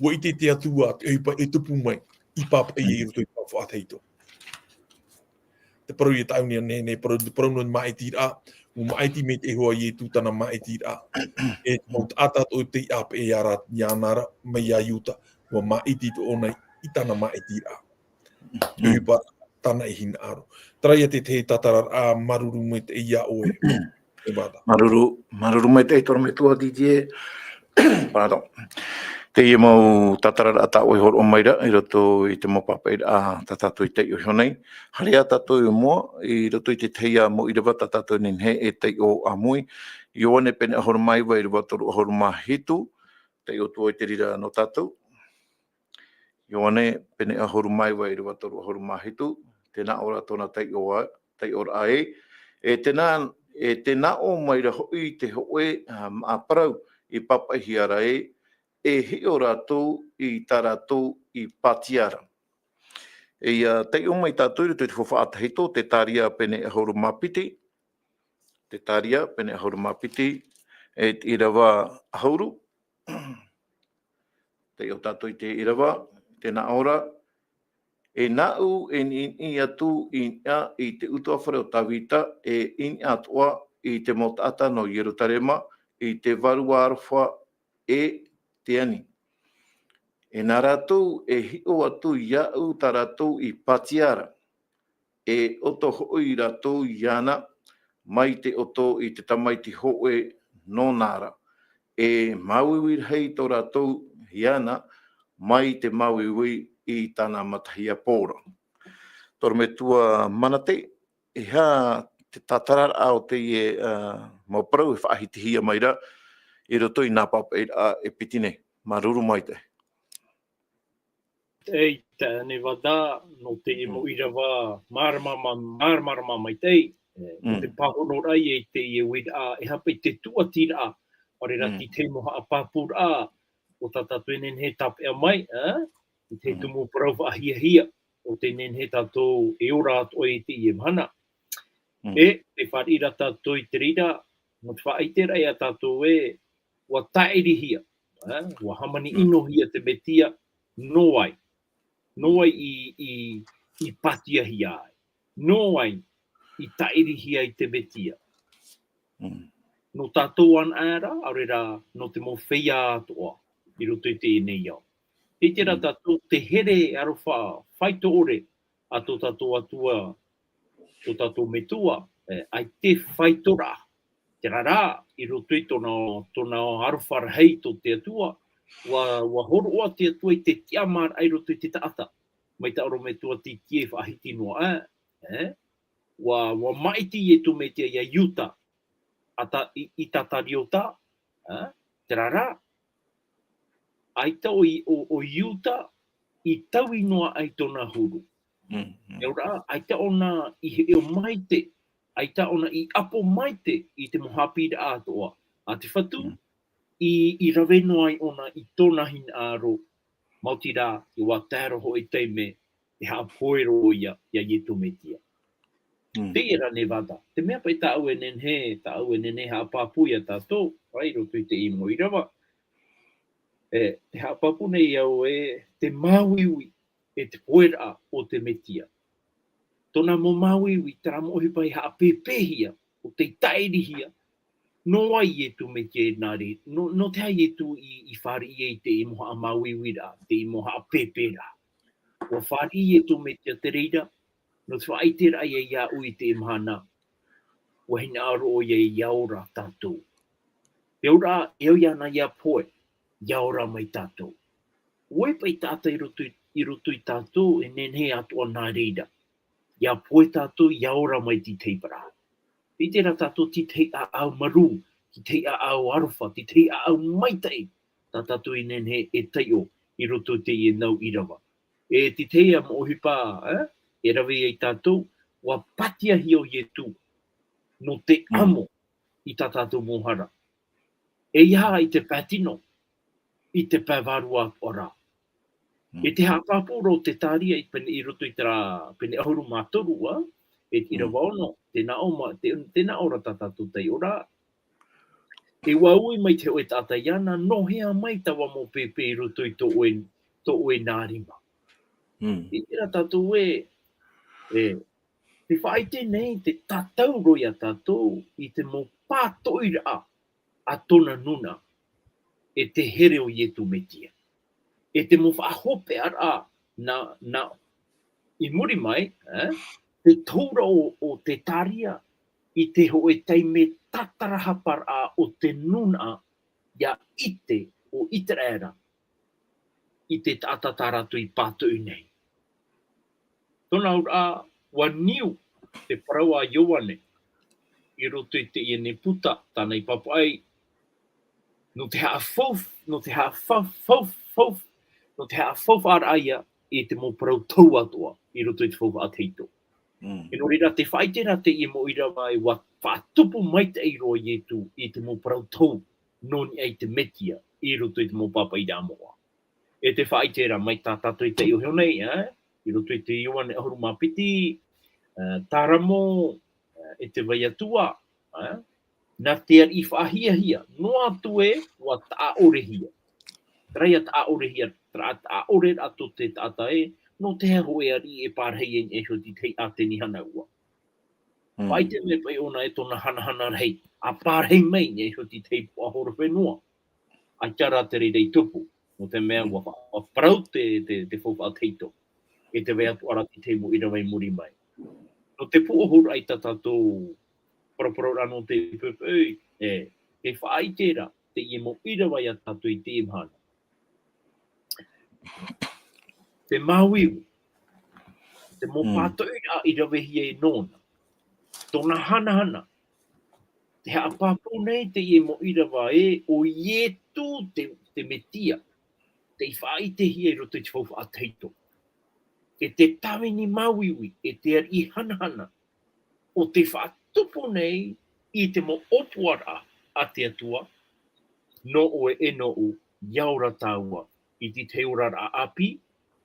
ʻUa ʻite te Atua, te ʻohipa e tupu mai, i pāpaʻihia i roto i te faufaʻa tahito. Te parau ia tāʻu nei, nei, nei parau, te parau nō te māʻitiraʻa, ʻua māʻiti mai te Iehova Ietu tāna māʻitiraʻa. E te mau taʻata atoʻa tei ʻāpeʻe ia rā, iāna ra, mai iā Iuta, ʻua māʻiti atoʻa ʻōna i tāna māʻitiraʻa. Te ʻohipa tāna i hinaʻaro. Terā ia te, te tātararaʻa, māuruuru maitaʻi iā ʻoe. E vata. Māuruuru, māuruuru maitaʻi tō ʻoe metua Didier. Pardon. Teie mau tātararaʻa tā ʻoe i hōroʻa mai ra, i roto i te mau pāpaʻiraʻa tā tātou i taiʻo iho nei. Haere ā tātou i mua, i roto i te tahi ā mau ʻīrava tā tātou e nehenehe e taiʻo āmui. Ioane pene ʻahuru mā iva, ʻīrava toru ʻahuru mā hitu, taiʻo atu i te reira nō tātou. Ioane, pene ʻahuru mā iva, ʻīrava toru ʻahuru mā hitu, tē nā ʻō ra tōna taiʻo ā, taiʻoraʻa ē, e tē nā, e tē nā ʻō mai ra hoʻi te hōʻē, ā, māʻa parau i pāpaʻihia ra ē, e hiʻo rātou i tā rātou i pātia ra. E ʻia taiʻo mai tātou i roto i te faufaʻa tahito, Zekaria pene ʻahuru mā piti, Zekaria pene ʻahuru mā piti, e te ʻīrava ʻahuru, taiʻo tātou i te ʻīrava, tē nā ʻō ra, e nāʻu e niʻiniʻi atu i niʻa i te utuāfare o Tāvita, e i niʻa atoʻa i te mau taʻata nō Ierutarema, i te vārua aroha e te ani. E nā rātou e hiʻo atu iāʻu tā rātou i pātia ra, e ʻoto hoʻi rātou iāna, mai te ʻoto i te tamaiti hōʻē nōna ra, e māuiui rahi tō rātou iāna, mai te māuiui i tāna matahiapo ra. Tō ʻoe metua Manate, e aha te tātararaʻa o teie, ā, mau parau e faʻahitihia mai ra, i roto i nā pāpaʻiraʻa e piti nei. Māuruuru maitaʻi. Ei, tā nei vata, nō teie mau ʻīrava, māramarama, māramarama maitaʻi, e, nō te pāhonoraʻa i teie uiraʻa, e aha paʻi te tūʻatiraʻa, ʻaore rā te tahi mau haʻapāpūraʻa, o tā tātou e nehenehe e tāpeʻa mai, ā, i te tumu parau faʻahiahia, o tē nehenehe tātou e ora atoʻa i teie mahana. E, tē fāriʻi ra tātou i te reira, nō te faʻaʻiteraʻa ia tātou ē, ʻua tāʻirihia, ā, ʻua hāmani ʻinohia te Mesia, nō vai, nō vai i, i, i pātiahia ai, nō vai i tāʻirihia ai te Mesia. Nō tātou anaʻe ra, ʻaore rā, nō te mau feiā atoʻa, i roto i teie nei ao. Tē ʻite ra tātou te here aroha faito ʻore a tō tātou Atua, tō tātou Metua, e, ʻaita e faito ra. Terā rā, i roto i tōna, tōna aroha rahi tō te Atua, ʻua, ʻua hōroʻa te Atua i te tiʻamāraʻa i roto i te taʻata. Mai tā ʻorometua Titie faʻahiti noa, ā, e? ʻUa, ʻua māʻiti Iesu Mesia ia Iuta, a ta-, i, i Isikariota, ā, terā rā, ʻaita ʻo, ʻo, ʻo Iuta i taui noa ai tōna huru. Nō reira, ʻaita ʻōna i hiʻo maite, ʻaita ʻōna i ʻapo maite i te mau haʻapiʻiraʻa atoʻa a te Fatu, i, i rave noa ai ʻōna i tōna hinaʻaro, maoti rā, ʻua tae roa hoʻi te taime e haʻapohe roa ia, ia Iesu Mesia. Mm. Teie rā Nevada. Te mea paʻi tāʻu e nehenehe, tāʻu e nehenehe haʻapāpū ia tātou, ʻaita i roto i teie mau ʻīrava. E, te haʻapāpū nei au e, te māuiui, e te poʻeraʻa o te Mesia. Tōna mau māuiui, terā mau ʻohipa i haʻapēpēhia, ʻo tei tāʻirihia, nō vai Iesu Mesia i nā reira, nō, nō te aha Iesu i, i fāriʻi ai i teie mau haʻamāuiuiraʻa, teie mau haʻapēpēraʻa. ʻUa fāriʻi Iesu Mesia te reira, nō te faʻaʻiteraʻa ia iāʻu i teie mahana, ʻua hinaʻaro ʻoia ʻia ora tātou. Te auraʻa, e au iāna ʻia pohe, ʻia ora mai tātou. ʻUa ʻite paʻi taʻata i roto i, i roto ia tātou, e nehenehe atoʻa nā reira. ʻIa pohe tātou, ʻia ora mai i te tahi parau. ʻIte ra tātou i te tahi ʻāʻau marū, i te tahi ʻāʻau aroha, i te tahi ʻāʻau maitaʻi, tā tātou i nehenehe e taiʻo i roto i teie mau ʻīrava. E te tahi mau ʻohipa, e, e rave ai tātou, ʻua pātiahia ʻo Iesu, nō te Mm. amo i tā tātou mau hara. E ʻia ʻite i te pae tino, i te pae vārua atoʻa rā. Mm. E te haʻapāpū ra o Zekaria i pene i roto i terā, pene ʻahuru mā toru ā, e te Mm. ʻīrava ono, tē nā ʻō ma-, tē, tē nā ʻō ra tā tātou taiʻoraʻa. E ʻua ui mai te hōʻē taʻata iāna, nō hea mai taua mau pēpē i roto i tō ʻoe, tō ʻoe nā rima. Mm. ʻIte ra tātou ē, e, te faʻaʻite nei, te tātauro ia tātou i te mau pātoʻiraʻa a tōna nūnaʻa, e te here o Iesu Mesia. E te mau faʻahopeʻaraʻa nā, nā, i muri mai, e, te tohu ra o, o Zekaria i te hōʻē taime tātarahaparaʻa o te nūnaʻa ʻia ʻite ʻo ʻĪteraʻera i te taʻata tā rātou i pātoʻi nei. Tōna auraʻa, ʻua niu te parau a Ioane i roto i teie nei puta, tāna i pāpaʻi, nō te haʻafau-, nō te haʻafau-, fau-, fau-, nō te haʻafaufaʻaraʻa ia i te mau parau tohu atoʻa i roto i te faufaʻa tahito. Mm. E nō reira, tē faʻaʻite ra teie mau ʻīrava ē ʻua faʻatupu maitaʻi roa Iesu i te mau parau tohu nō niʻa i te Mesia i roto i te mau pāpaʻiraʻa moʻa. E tē faʻaʻite ra mai tā tātou i taiʻo iho nei, e, i roto i te Ioane ʻahuru mā piti, e, Salamo, e, e te vai atu ā, e, nā te ariʻi faʻahiahia, noa atu ē, ʻua taʻa ʻorehia. Terā ia taʻa ʻorehia, terā taʻa ʻore ra tō te taʻata ē, nō te aha hōʻē ariʻi e pārahi ai i niʻa iho i te tahi ʻāteni hanaua. Mm. Faʻaʻite mai paʻi ʻōna e tōna hanahana rahi, ʻa pārahi mai i niʻa iho i te tahi puaʻahorofenua. ʻAita rā te reira i tupu, nō te mea Mm. ʻua fa-, ʻua parau te, te, te faufaʻa tahito. E te vai atu ā ra te tahi mau ʻīrava i muri mai. Nō te pūʻohuraʻa i tā tātou paraparauraʻa nō te poʻipoʻi, e, tē faʻaʻite ra teie mau ʻīrava ia tātou i teie mahana. Te māuiui, te mau Mm. pātoʻiraʻa i ravehia e nōna. Tōna hanahana, tē haʻapāpū nei teie mau ʻīrava ē, ʻo Iesu te, te Mesia, tei faʻaʻitehia i roto i te faufaʻa tahito. E te tāvini māuiui, e te ariʻi hanahana, ʻo tē faʻatupu nei i te mau ʻōpuaraʻa a te Atua, nō ʻoe e nōʻu, ʻia ora tāua i te tahi oraraʻa ʻāpī,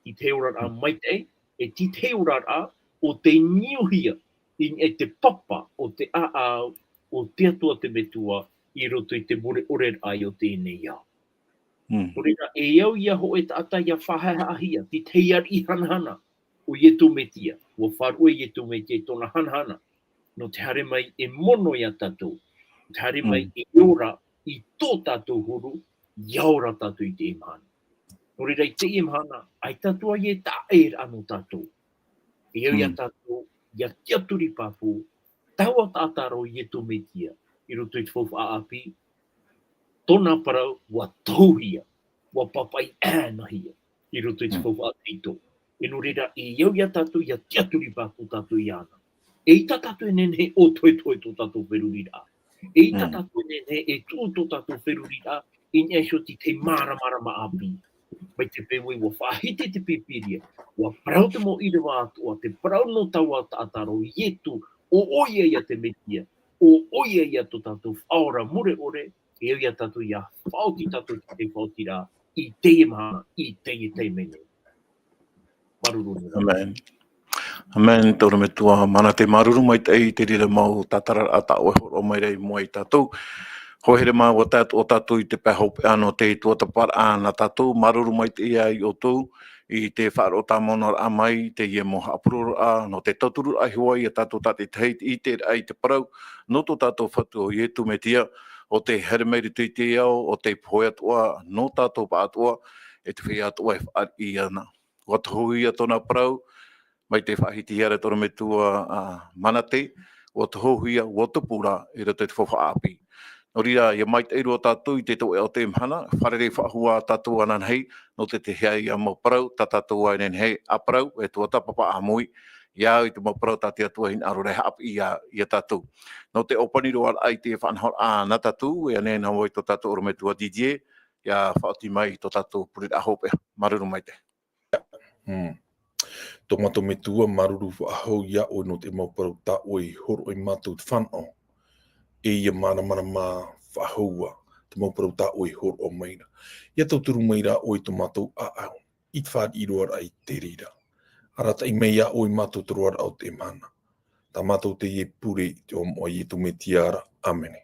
i te tahi oraraʻa maitaʻi, e te tahi oraraʻa ʻo tei niuhia i niʻa i te papa o te ʻāʻau o te Atua te Metua i roto i te mure ʻore raʻa o teie nei ao. Mm. Nō reira, e au ia hōʻē taʻata ʻia faʻahaʻehaʻahia, te tahi ariʻi hanahana, ʻo Iesu Mesia, ʻua faʻaruʻe Iesu Mesia i tōna hanahana, nō te haere mai e mono ia tātou, nō te haere mai Mm. e ora i tō tātou huru, ʻia ora tātou i teie mahana. Nō reira i teie mahana, ʻaita atu ā e taʻa ʻē ra nō tātou. E au ia Mm. tātou, ʻia tiʻaturi pāpū, taua taʻata ra ʻo Iesu Mesia, i roto i te faufaʻa ʻāpī, tōna parau ʻua tohuhia, ʻua pāpaʻi ʻānaʻanahia, i roto i te Mm. faufaʻa tahito. E nō reira, e au ia tātou, ʻia tiʻaturi pāpū tātou iāna. Eʻita tātou e nehenehe e ʻōtoetoe tō tātou feruriraʻa. Eʻita Mm. tātou e nehenehe e tuʻu tō tātou feruriraʻa, i niʻa iho i te tahi māramarama ʻāpī. Mai te peu ē ʻua faʻahiti te Pīpīria, ʻua parau te mau ʻīrava atoʻa, te parau nō taua taʻata ra ʻo Iesu, ʻo ʻoia ia te Mesia, ʻo ʻoia ia tō tātou Faʻaora mure ʻore, e au ia tātou ʻia faʻaoti tātou i te faʻaotiraʻa, i teie mahana, i teie taime nei. Māuruuru nui. Amen. Amen, te ʻorometua Manate, māuruuru maitaʻi i te reira mau tātararaʻa tā ʻoe hōroʻa mai ra i mua ia tātou. Hoa here mā, ʻua tae atoʻa tātou i te pae hopeʻa nō te tuatāpaparaʻa nā tātou. Māuruuru maitaʻi ia ʻoutou i te faʻaroʻo tāmau noa raʻa mai, teie mau haʻapurororaʻa, nō te tautururaʻa hoʻi ia tātou tātaʻitahi i te ʻiteraʻa i te parau nō tō tātou Fatu ʻo Iesu Mesia, ʻo tē haere mai i roto i te ao, ʻo tei pohe atoʻa nō tātou pāʻatoʻa, e te feiā atoʻa e fāriʻi iāna. ʻUa tohuhia tōna parau, mai te faʻahitihia ra te ʻorometua, ā, Manate, ʻua tohuhia, ʻua tupu ra i roto i te faufaʻa ʻāpī. Nō reira, ʻia maitaʻi roa tātou i te tauʻaʻa o teie mahana, fārerei faʻahou ā tātou ananahi, nō te tahi ia mau parau, tā tātou ā nehenehe ʻa parau, e tuatāpapa ʻāmui, ia au i te mau parau tā te Atua e hinaʻaro ra e haʻapiʻi ia, ia tātou. Nō te ʻōpani roa raʻa i te faʻanahoraʻa nā tātou, e ʻia nehenehe hoʻi tō tātou ʻorometua Didier, ʻia faʻaoti mai i tō tātou pureraʻa hopeʻa. Māuruuru maitaʻi. Hmm. Tō mātou Metua, māuruuru faʻahou ia ʻoe nō te mau parau tā ʻoe i hōroʻa ia mātou te fānaʻo. E ʻia māramarama faʻahou ā te mau parau tā ʻoe i hōroʻa mai ra. ʻIa tauturu mai rā ʻoe i tō mātou ʻāʻau, i te fāriʻi roa raʻa i te reira. Arataʻi mai ia ʻoe ia mātou i te roaraʻa o teie mahana. Tā mātou teie e pure i te iʻoa o Iesu Mesia ra. ʻĀmene.